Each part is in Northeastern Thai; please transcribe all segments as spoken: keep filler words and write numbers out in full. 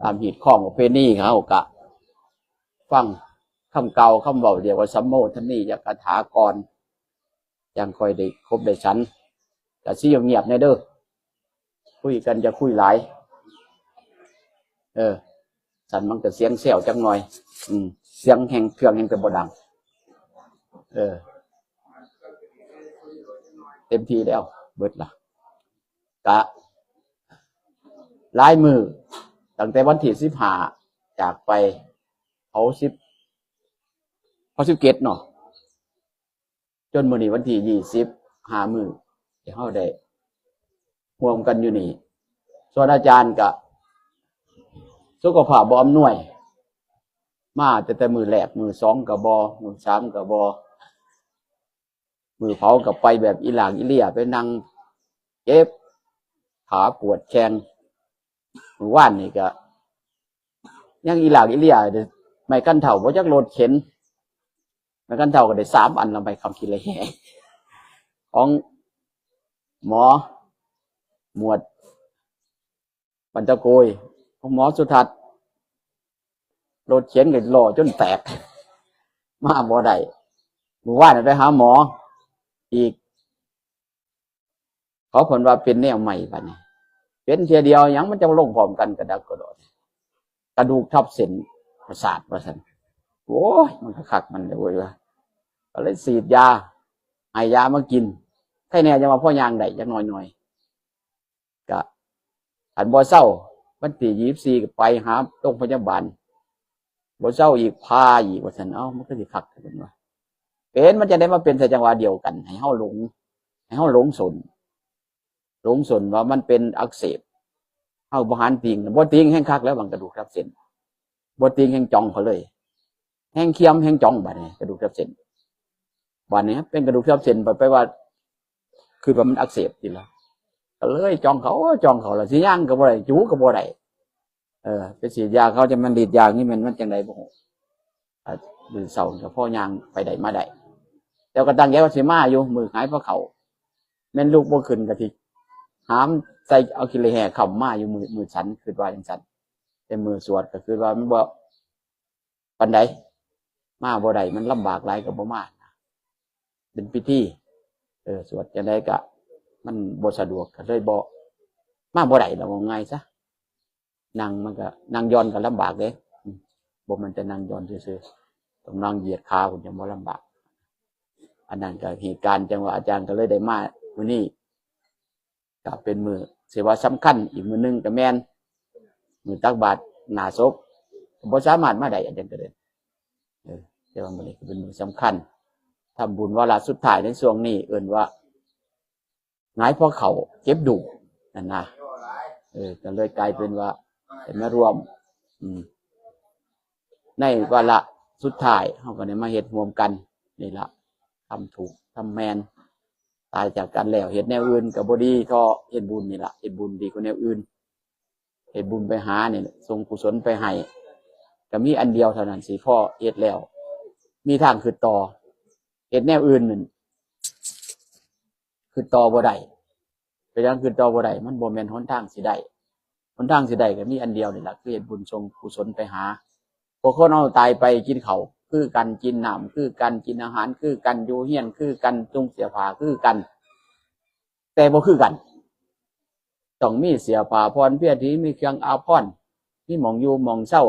ตามฮีตคองประเพณีเขาก็ฟังคำกล่าวคำเว้า เรียกว่าสัมโมทนียกถาก่อน จั่งค่อยได้คบได้ฉัน ก็สิเงียบๆแหน่เด้อ คุยกันอย่าคุยหลาย เออ ซั่นมันก็เสียงแซวจักหน่อย อืม เสียงแฮงเครื่องแฮงแต่บ่ดัง เออ เต็มที่แล้ว เบิดละ กะ หลายมื้อ ตั้งแต่วันที่สิบห้า จากไป เฮาสิบ เฮาสิบเจ็ดเนาะ จนมื้อนี้วันที่ยี่สิบ ห้ามื้อ ที่เฮาได้ร่วมกันอยู่นี่ ส่วนอาจารย์ก็สุขภาพบ่อำนวย มาแต่ แต่มื้อแรก มื้อสองก็บ่ มื้อสามก็บ่ มื้อเผาก็ไปแบบอีหลากอีเหลี่ย ไปนั่งเจ็บขาปวดแข้ง มื้อวานนี่ก็ ยังอีหลากอีเหลี่ย ไม้กั้นเฒ่าบ่จักรถเข็น ไม้กั้นเฒ่าก็ได้สามอันละ ไม้ค้ำขี้เหล็กแห่ ของหมอ หมวด บันตะโกย ของหมอสุทัศน์ รถเข็นก็ล้อจนแตก มาบ่ได้ มื้อวานไปหาหมออีก เขาเพิ่นว่าเป็นแนวใหม่บัดนี้ เป็นเทื่อเดียวหยังมันจะลงพร้อมกัน กระดักกระดอด กระดูกทับเส้นประสาทว่าซั่น โอ้ย มันก็คักมันเลยเว้ยว่า ก็เลยฉีดยา ให้ยามากิน ไข้แน่จะมาพ่อย่างได้จักหน่อยๆ ก็ คันบ่เซา วันที่ยี่สิบสี่ก็ไปหาโรงพยาบาล บ่เซาอีก ผ่าอีกว่าซั่น เอ้า มันก็สิคักกันว่า เป็นมันจะได้มาเป็นใส่จังหวะเดียวกัน ให้เฮาหลง ให้เฮาหลงสน หลงสนว่ามันเป็นอักเสบ เฮาบ่หันติ่ง บ่ติ่งแฮงคักแล้ว บางกระดูกทับเส้น บ่ติ่งแฮงจ่องเขาเลย แฮงเคียมแฮงจ่องบัดนี้ กระดูกทับเส้น บัดนี้เป็นกระดูกทับเส้น บัดไปว่า คือว่ามันอักเสบติละ ก็เลยจ่องเขา จ่องเขาละ สิย่างก็บ่ได้ จูก็บ่ได้ เออ ไปฉีดยาเขาจะมันดีดยานี่มัน มันจังไดบ่ฮู้ อ่ะ มื้อเช้าก็พอย่างไปได้มาได้ แล้วก็ตั้งใจว่าสิมาอยู่ มื้อหายพอเข้า แม่นลุกบ่ขึ้นก็สิหามใส่เอาขี้เหล็กแห่ค้ำมาอยู่ มื้อ มื้อฉัน คิดว่าจังซั่น แต่มื้อสวดก็คิดว่ามันบ่ปานใด มาบ่ได้ มันลำบากหลายก็บ่มา เป็นพิธี เออ สวดจังไดก็มันบ่สะดวก ก็เลยบ่ มาบ่ได้ดอก ว่าง่ายซะ นั่งมันก็ นั่งหย่อนก็ลำบากเด้ อืม บ่แม่นแต่นั่งหย่อนซื่อๆ ต้องนั่งเหยียดขาพุ้น จั่งบ่ลำบาก อันนั้นก็เหตุการณ์จั่งว่าอาจารย์ก็เลยได้มามื้อนี้ ก็เป็นมื้อ สิว่าสำคัญอีกมื้อหนึ่งก็แม่น มื้อตักบาตรหน้าศพ บ่สามารถมาได้ อาจารย์ก็เลย เออ แต่ว่ามื้อนี้ก็เป็นมื้อสำคัญ ทำบุญวาระสุดท้ายในช่วงนี้ เอิ้นว่า หงายพอเข้าเจ็บดูกนั่นนะ เออ ก็เลยกลายเป็นว่าได้มาร่วม อืม ในวาระสุดท้าย เฮาก็ได้มาเฮ็ดร่วมกันนี่ล่ะ ทำถูก ทำแม่น ตายจากกันแล้ว เฮ็ดแนวอื่นก็บ่ดีเท่าเฮ็ดบุญนี่ล่ะ เฮ็ดบุญดีกว่าแนวอื่น เฮ็ดบุญไปหานี่แหละ ส่งกุศลไปให้ ก็มีอันเดียวเท่านั้นสิพอเฮ็ดแล้ว มีทางคิดต่อ เฮ็ดแนวอื่นนั่น คิดต่อบ่ได้ เป็นหยังคิดต่อบ่ได้ มันบ่แม่นหนทางสิได้ หนทางสิได้ก็มีอันเดียวนี่ล่ะ คือเฮ็ดบุญส่งกุศลไปหา พวกคนเฮาตายไปกินข้าวคือกัน กินน้ำคือกัน กินอาหารคือกัน อยู่เฮือนคือกัน นุ่งเสื้อผ้าคือกัน แต่บ่คือกัน ต้องมีเสื้อผ้าผ่อนเพลียที่มีเครื่องอาภรณ์ มีหม่องอยู่หม่องเซา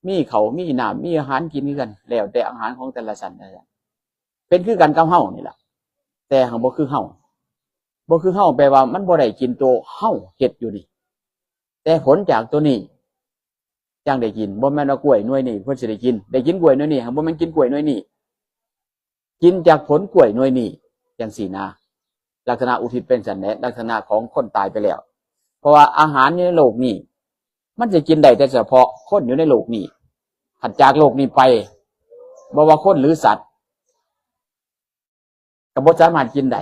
มีข้าวมีน้ำมีอาหารกินคือกัน แล้วแต่อาหารของแต่ละสันแต่ละสัน เป็นคือกันกับเฮานี่ล่ะ แต่หั้นบ่คือเฮา บ่คือเฮาแปลว่ามันบ่ได้กินตัวเฮาเฮ็ดอยู่นี่ แต่ผลจากตัวนี้จั่งได้กิน บ่แม่นว่ากล้วยหน่วยนี้เพิ่นสิได้กิน ได้กินกล้วยหน่วยนี้ หั้นบ่แม่นกินกล้วยหน่วยนี้ กินจากผลกล้วยหน่วยนี้ จั่งซี้นะ ลักษณะอุทิศเป็นสันแหละ ลักษณะของคนตายไปแล้ว เพราะว่าอาหารอยู่ในโลกนี้ มันจะกินได้แต่เฉพาะคนอยู่ในโลกนี้ ถัดจากโลกนี้ไป บ่ว่าคนหรือสัตว์ ก็บ่สามารถกินได้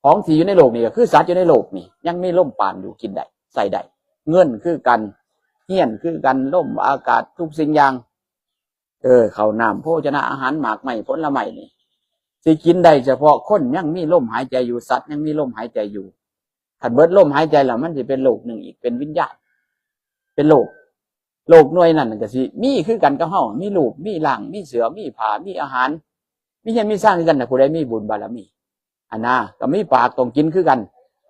ของที่อยู่ในโลกนี้ก็คือสัตว์อยู่ในโลกนี้ ยังมีลมปราณอยู่ กินได้ ใช้ได้ เงินคือกัน เฮือนคือกัน ลมอากาศทุกสิ่งอย่าง เออ ข้าวน้ำโภชนะอาหารหมากไม้ผลไม้นี่ สิกินได้เฉพาะคนยังมีลมหายใจอยู่ สัตว์ยังมีลมหายใจอยู่ คันเบิดลมหายใจแล้วมันสิเป็นโลกหนึ่งอีก เป็นวิญญาณ เป็นโลก โลกหน่วยนั้นก็สิมีคือกันกับเฮา มีรูป มีร่าง มีเสื้อ มีผ้า มีอาหาร มีเฮือน มีซานคือกัน ถ้าผู้ใดมีบุญบารมี อันน่ะ ก็มีปากต้องกินคือกัน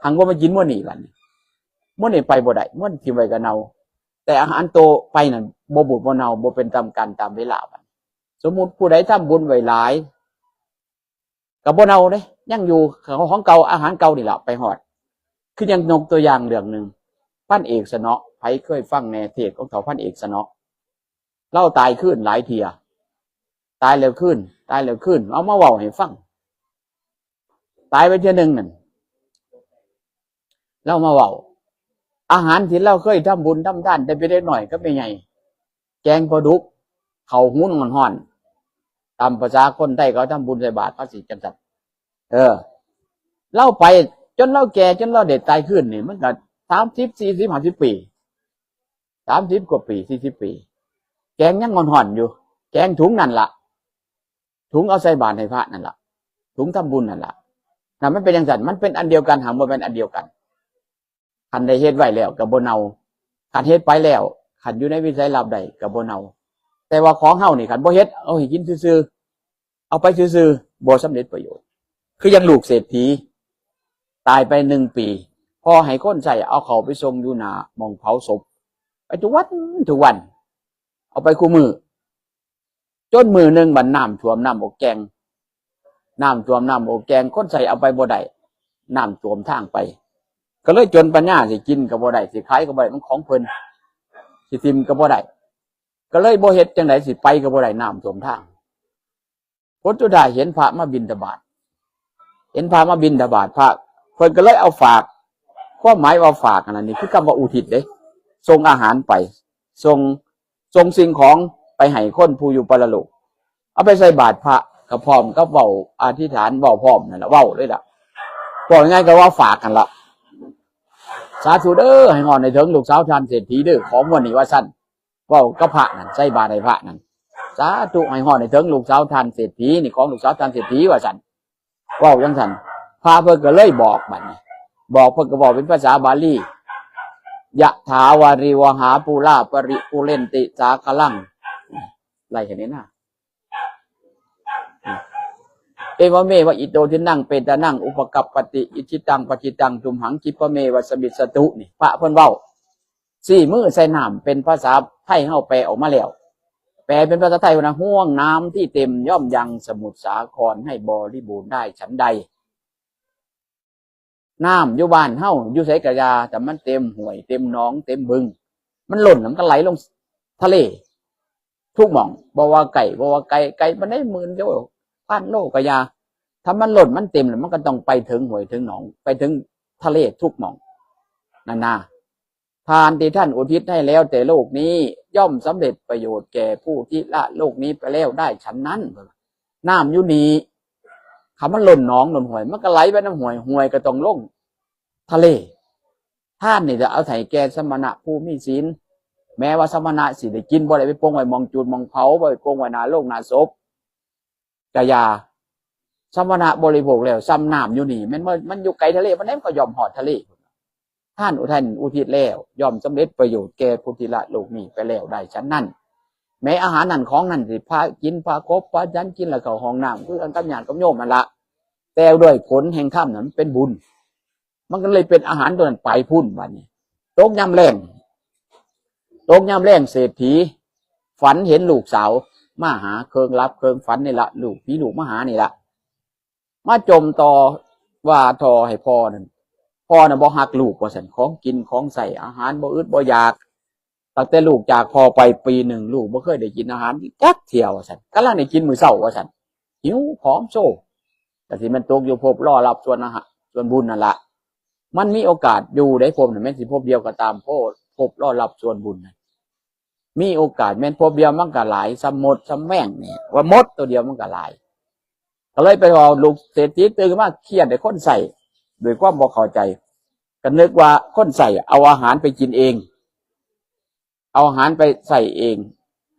หังบ่มากินมื้อนี้บัดนี้ มื้อนี้ไปบ่ได้ มื้อนี้ถิ่มไว้ก็เน่า แต่อาหารโตไปนั่นบ่บูดบ่เน่า บ่เป็นตามกาลตามเวลาบัดนี้ สมมุติผู้ใดทำบุญไว้หลาย ก็บ่เน่าเด้ ยังอยู่ ของเก่า อาหารเก่านี่ล่ะ ไปฮอด คือยังยกตัวอย่างเรื่องหนึ่ง พันเอกสนอ ไผเคยฟังแหน่ เทศน์ของเฒ่าพันเอกสนอ ลาวตายคืนหลายเทื่อ ตายแล้วคืน ตายแล้วคืน เอามาเว้าให้ฟัง ตายไปเทื่อหนึ่งนั่น ลาวมาเว้า อาหารที่ลาวเคยทำบุญทำทานแต่เป็นเด็กน้อยกับแม่ใหญ่ แกงปลาดุก ข้าวหุงฮ้อนๆ ตามภาษาคนไทยเขาทำบุญใส่บาตร เขาสิจั่งซั้น เออ ลาวไปจนลาวแก่ จนลาวได้ตายคืนนี่ มันก็สามสิบ สี่สิบ ห้าสิบ ปี สามสิบ กว่าปี สี่สิบ ปี แกงยังฮ้อนๆ อยู่ แกงถุงนั่นล่ะ ถุงเอาใส่บาตรให้พระนั่นล่ะ ถุงทำบุญนั่นล่ะ นั่นมันเป็นจั่งซั้น มันเป็นอันเดียวกัน หากบ่แม่นอันเดียวกัน คันได้เฮ็ดไว้แล้วก็บ่เน่า คันเฮ็ดไปแล้ว คันอยู่ในวิสัยลับได้ก็บ่เน่า แต่ว่าของเฮานี่ คันบ่เฮ็ด เอาให้กินซื่อๆ เอาไปซื่อๆ บ่สำเร็จประโยชน์ คือยังลูกเศรษฐี ตายไปหนึ่งปี พ่อให้คนใช้เอาเข้าไปส่งอยู่หน้าหม่องเผาศพ ไปทุกวัน ทุกวัน เอาไปคู่มื้อ จนมื้อหนึ่งบัดน้ำท่วมน้ำออกแก่ง น้ำท่วมน้ำออกแก่ง คนใช้เอาไปบ่ได้ น้ำท่วมทางไป ก็เลยจนปัญญา สิกินก็บ่ได้ สิขายก็บ่ได้ มันของเพิ่น สิถิ่มก็บ่ได้ ก็เลยบ่เฮ็ดจั่งใด สิไปก็บ่ได้ น้ำท่วมทาง ผลสุดท้ายเห็นพระมาบิณฑบาต เห็นพระมาบิณฑบาต พระ เพิ่นก็เลยเอาฝาก ความหมายว่าฝากนั่นนี่คือคำว่าอุทิศเด้ ส่งอาหารไป ส่ง ส่งสิ่งของไปให้คนผู้อยู่ปรโลก เอาไปใส่บาตรพระก็พร้อมกับเว้าอธิษฐาน เว้าพร้อมนั่นล่ะ เว้าเลยล่ะ เว้าง่ายๆ ก็ว่าฝากนั่นล่ะ สาธุเด้อ ให้ฮอดให้ถึงลูกสาวท่านเศรษฐีเด้อ ของมื้อนี้ ว่าซั่น เว้ากับพระนั่น ใส่บาตรให้พระนั่น สาธุ ให้ฮอดให้ถึงลูกสาวท่านเศรษฐีนี่ ของลูกสาวท่านเศรษฐี ว่าซั่น เว้าจั่งซั้น พระเพิ่นก็เลยบอกบัดนี้ บอกเพิ่นก็บอกเป็นภาษาบาลี ยะถาวาริวหาปูราปริปูเรนติสาคลัง ไล่แค่นี้นะ เอวะเมวะอิโตทินนังเปตานังอุปกัปปติ อิจิตังปัจิตังตุมหังคิปะเมวะสมิสตุ นี่ พระเพิ่นเว้า สี่มือใส่น้ำ เป็นภาษาไทยเฮาแปลออกมาแล้ว แปลเป็นภาษาไทยว่านะ ห้วงน้ำที่เต็มย่อมยังสมุทรสาครให้บริบูรณ์ได้ฉันใด น้ำอยู่บ้านเฮาอยู่ไสกะยา แต่มันเต็มห้วย เต็มหนอง เต็มบึง มันล้น มันก็ไหลลงทะเล ทุกหม่อง บ่ว่าไกล บ่ว่าไกล ไกลปานใด หมื่นกิโล พันโลกะยา ถ้ามันล้น มันเต็มแล้ว มันก็ต้องไปถึงห้วย ถึงหนอง ไปถึงทะเลทุกหม่อง นั่นนา ทานที่ท่านอุทิศให้แล้วแต่โลกนี้ ย่อมสำเร็จประโยชน์แก่ผู้ที่ละโลกนี้ไปแล้วได้ฉันนั้น น้ำอยู่นี่ คันมันล้นหนองล้นห้วย มันก็ไหลไปนำห้วย ห้วยก็ต้องลงทะเล ทานนี่จะเอาให้แก่สมณะผู้มีศีล แม้ว่าสมณะสิได้กิน บ่ได้ไปปงไว้หม่องจูดหม่องเผา บ่ได้ไปปงไว้หน้าโลงหน้าศพ กะยา สมณะบริโภคแล้ว ซ่ำน้ำอยู่นี่ แม่นบ่ มันอยู่ไกลทะเลปานใด มันก็ย่อมฮอดทะเล ทานอุทิศ อุทิศแล้ว ย่อมสำเร็จประโยชน์แก่ผู้ที่ละโลกนี้ไปแล้วได้ฉันนั้น แม้อาหารนั่นของนั่นสิ ปลากิน ปลากบ ปลาจันกิน แล้วเข้าห้องน้ำ คือกันกับญาติกับโยมนั่นละ แต่ด้วยผลแห่งธรรมนั้นเป็นบุญ มันก็เลยเป็นอาหารตัวนั้นไปพุ้นบัดนี้ ตกยามแลง ตกยามแลงเศรษฐี ฝันเห็นลูกสาว มาหา เคิงหลับเคิงฝันนี่ละ ลูกผีลูกมาหานี่ละ มาจ่มต่อว่าถ่อให้พ่อนั่น พ่อน่ะบ่ฮักลูกว่าซั่น ของกินของใช้ อาหารบ่อึดบ่อยาก ตั้งแต่ลูกจากพ่อไปปีหนึ่ง ลูกบ่เคยได้กินอาหารจักเทื่อว่าซั่น กำลังได้กินมื้อเช้าว่าซั่น หิวผอมโซ ก็สิแม่นตกอยู่ภพรอรับส่วนอาหาร ส่วนบุญนั่นละ มันมีโอกาสอยู่ได้ภพน่ะ แม่นสิภพเดียวก็ตาม ภพ ภพรอรับส่วนบุญน่ะ มีโอกาสแม่นภพเดียวมันก็หลาย ส่ำมดส่ำแมงนี่ ว่ามดตัวเดียวมันก็หลาย ก็เลยไปเอาลูกเศรษฐีตื่นมาเครียดให้คนใช้ ด้วยความบ่เข้าใจ ก็นึกว่าคนใช้เอาอาหารไปกินเอง เอาอาหารไปใช้เอง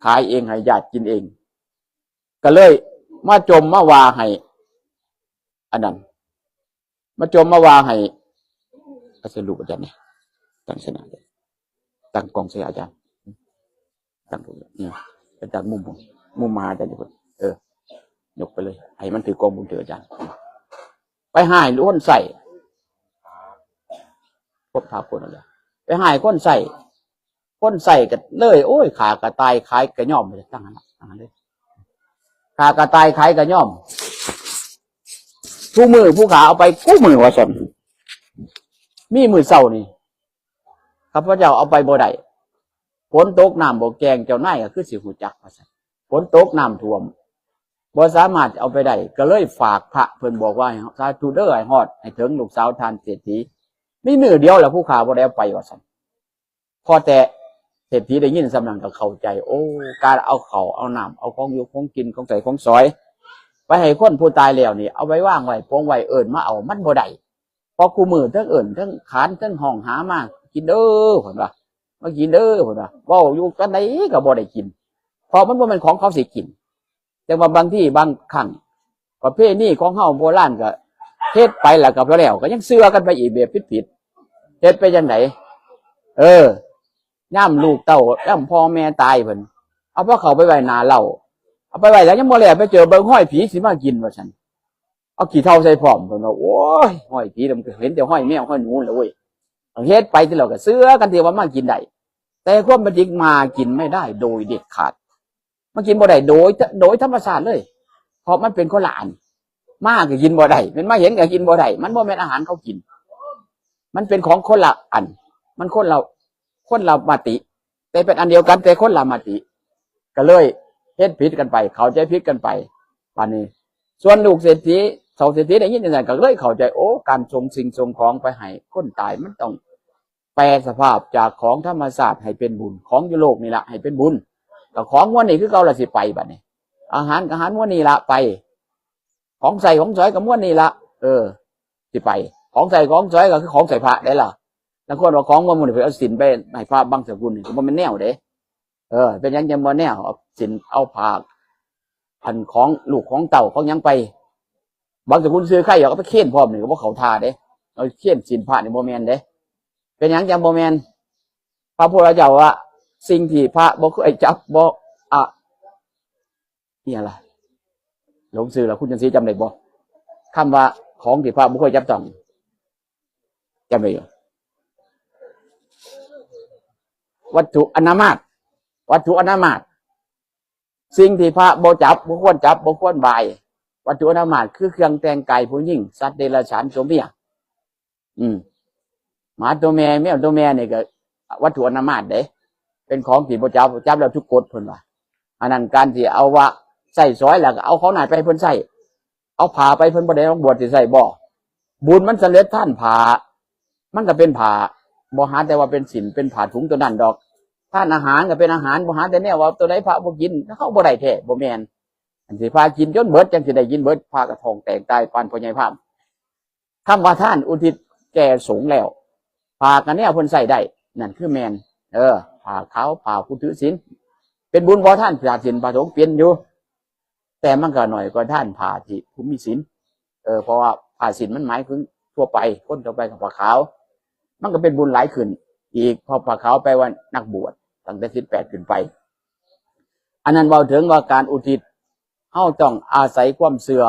ขายเอง ให้ญาติกินเอง ก็เลยมาจ่มมาว่าให้ อันนั้น มาจ่มมาว่าให้ ก็สรุปอาจารย์เนี่ย ตั้งสนะ ตั้งกล้องใส่อาจารย์ ตั้งตรงนี้ อืม อาจารย์มุมผม มุมมาอาจารย์อยู่พุ่น เออ ยกไปเลย ให้มันถือกล้องมุมถืออาจารย์ ไปหายคนใส่ พบพาคนอะไร ไปหายคนใส่ คนใส่ก็เลย โอ้ย ขากระต่ายขายกระย่อมไปตั้งนั้นละตั้งนั้นเลย ขากระต่ายขายกระย่อม ผู้มือผู้ขาเอาไปกู้มือว่าซั่น มีมือเศร้านี่ ข้าพเจ้าเอาไปบ่ได้ ฝนตกน้ำบ่แกง เจ้านายก็คือสิฮู้จักว่าซั่น ฝนตกน้ำท่วม บ่สามารถเอาไปได้ ก็เลยฝากพระ เพิ่นบอกว่าให้สาธุเด้อ ให้ฮอด ให้ถึงลูกสาวท่านเศรษฐี มีมื้อเดียวแหละผู้ข้าบ่ได้เอาไปว่าซั่น พอแต่เศรษฐีได้ยินส่ำนั้นก็เข้าใจ โอ้ การเอาข้าวเอาน้ำ เอาของอยู่ของกินของใช้ของสอย ไปให้คนผู้ตายแล้วนี่ เอาไว้วางไว้ปวงไว้เอิ้นมาเอา มันบ่ได้ เพราะคู่มื้อทั้งเอิ้นทั้งขานทั้งฮ้องหามา กินเด้อ เพิ่นว่า มากินเด้อ เพิ่นว่า เว้าอยู่กันใดก็บ่ได้กิน เพราะมันบ่แม่นของเขาสิกิน จั่งว่าบางทีบางครั้ง ประเพณีของเฮาโบราณก็เฮ็ดไปแล้วก็พอแล้ว ก็ยังเชื่อกันไปอีกแบบผิดๆ เฮ็ดไปจั่งใด เออ ยามลูกเต้า ยามพ่อแม่ตายเพิ่น เอาพาเข้าไปไว้หน้าเล้า เอาไปไว้แล้วยังบ่แล้ว ไปเจอเบิ่งฮอยผีสิมากินว่าซั่น เอาขี้เถ้าใส่พร้อม เพิ่นว่า โอ้ย ฮอยผี มันก็เห็นแต่ฮอยแมวฮอยหนูแหละเว้ย เฮ็ดไปทีหลังก็เชื่อกันที่ว่ามากินได้ แต่ความเป็นจริงมากินไม่ได้โดยเด็ดขาด มันกินบ่ได้โดย โดยธรรมชาติเลย เพราะมันเป็นคนละอัน มาก็กินบ่ได้ แม่นมาเห็นก็กินบ่ได้ มันบ่แม่นอาหารเขากิน มันเป็นของคนละอัน มันคนละ คนละมติ แต่เป็นอันเดียวกัน แต่คนละมติ ก็เลยเฮ็ดผิดกันไป เข้าใจผิดกันไป บัดนี้ ส่วนลูกเศรษฐี เฒ่าเศรษฐีได้ยินจั่งซั่นก็เลยเข้าใจ โอ้ การส่งสิ่งส่งของไปให้คนตายมันต้อง แปลสภาพจากของธรรมชาติให้เป็นบุญ ของอยู่โลกนี่ละให้เป็นบุญ ก็ของมวลนี่คือเก่าละสิไปบัดนี้ อาหารก็อาหารมวลนี่ละไป ของใช้ของสอยก็มวลนี่ละ เออ สิไป ของใช้ของสอยก็คือของใส่พระได้ล่ะ ลางคนว่าของมวลหมู่นี่ไปเอาศีลไปให้พระบังสกุลนี่ก็บ่แม่นแนวเด้ เออ เป็นหยังจั่งบ่แนว เอาศีลเอาผ้า อันของลูกของเต้าของหยังไป บังสกุลซื้อไข่เอาไปเฆี่ยนพร้อมนี่ก็บ่เข้าท่าเด้ เอาเฆี่ยนศีลพระนี่บ่แม่นเด้ เป็นหยังจั่งบ่แม่น พระพุทธเจ้าว่า สิ่งที่พระบ่เคยจับบ่ อะ นี่อะไร หลงซื่อแล้ว คุณจันทร์ศรีจำได้บ่ คำว่าของที่พระบ่เคยจับต้อง จำได้อยู่ วัตถุอนามาตย์ วัตถุอนามาตย์ สิ่งที่พระบ่จับ บ่ควรจับ บ่ควรไหว้ วัตถุอนามาตย์คือเครื่องแต่งกายผู้หญิง สัตว์เดรัจฉานตัวเมีย อืม หมาตัวแม่ แมวตัวแม่นี่ก็วัตถุอนามาตย์เด้ เป็นของที่บ่จับ จับแล้วถูกกฎเพิ่นว่า อันนั้นการที่เอาว่าใช้สอยแล้วก็เอาของนั้นไปให้เพิ่นใช้ เอาผ้าไปเพิ่นบ่ได้มาบวชสิใช้บ่ บุญมันสำเร็จทานผ้า มันก็เป็นผ้า บ่หาแต่ว่าเป็นศีล เป็นผ้าถุงตัวนั้นดอก ทานอาหารก็เป็นอาหาร บ่หาแต่แนวว่าตัวใดพระบ่กิน เขาบ่ได้แท้ บ่แม่น อันที่พระกินจนเบิดจั่งสิได้กินเบิด พระก็ท้องแตกตายปานพ่อใหญ่พราหมณ์ คำว่าทานอุทิศแก่สงฆ์แล้ว ผ้าก็แนวเพิ่นใช้ได้ นั่นคือแม่น เออ ผ้าขาว ผ้าผู้ถือศีล เป็นบุญบ่ทานผ้าศีล ผ้าสงฆ์เป็นอยู่ แต่มันก็น้อยกว่าทานผ้าที่ผู้มีศีล เออ เพราะว่าผ้าศีลมันหมายถึงทั่วไป คนทั่วไปก็ผ้าขาว มันก็เป็นบุญหลายขึ้นอีก เพราะผ้าขาวแปลว่านักบวช ตั้งแต่ศีลแปดขึ้นไป อันนั้นเว้าถึงว่าการอุทิศ เฮาต้องอาศัยความเชื่อ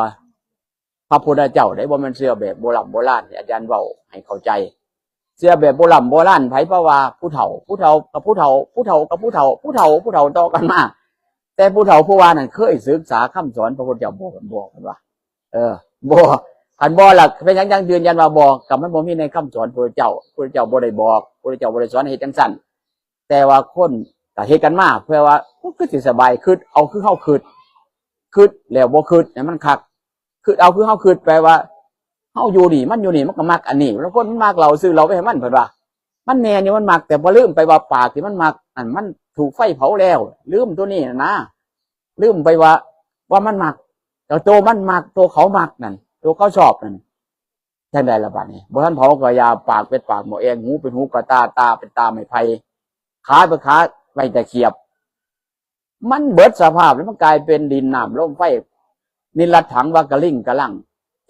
พระพุทธเจ้าเด้ บ่แม่นเชื่อแบบโบราณโบราณที่อาจารย์เว้าให้เข้าใจ เชื่อแบบโบราณโบราณ ไผเพราะว่าผู้เฒ่า ผู้เฒ่ากับผู้เฒ่า ผู้เฒ่ากับผู้เฒ่า ผู้เฒ่า ผู้เฒ่าต่อกันมา แต่ผู้เฒ่าผู้ว่านั่นเคยศึกษาคำสอนพระพุทธเจ้าบ่ บ่ เพิ่นว่า เออ บ่ คันบ่ล่ะ เป็นหยังจั่งยืนยันว่าบ่ ก็มันบ่มีในคำสอนพระพุทธเจ้า พระพุทธเจ้าบ่ได้บอก พระพุทธเจ้าบ่ได้สอนให้เฮ็ดจั่งซั่น แต่ว่าคนก็เฮ็ดกันมา เพื่อว่า โอ้ คือสิสบาย คิดเอาคือเฮาคิด คิดแล้วบ่คิดให้มันคัก คิดเอาคือเฮาคิด แปลว่า เฮาอยู่นี่ มันอยู่นี่ มันก็มักอันนี้ แล้วคนมันมักเหล้า ซื้อเหล้าไปให้มัน เพิ่นว่า มันแม่นอยู่ มันมัก แต่บ่ลืมไปว่าปากที่มันมักนั่น มันถูกไฟเผาแล้ว ลืมตัวนี้นะ ลืมไปว่า ว่ามันมัก แต่ตัวมันมัก ตัวเขามักนั่น ตัวเขาชอบนั่น จั่งใดล่ะบัดนี้ บ่ทันเผาก็อย่า ปากเป็นปากหม้อแอง หูเป็นหูกระต่าย ตาเป็นตาไม้ไผ่ ขาเป็นขาไม้ตะเขียบ มันเบิดสภาพแล้ว มันกลายเป็นดินน้ำลมไฟ นิรัตถัง วากลิงกะลัง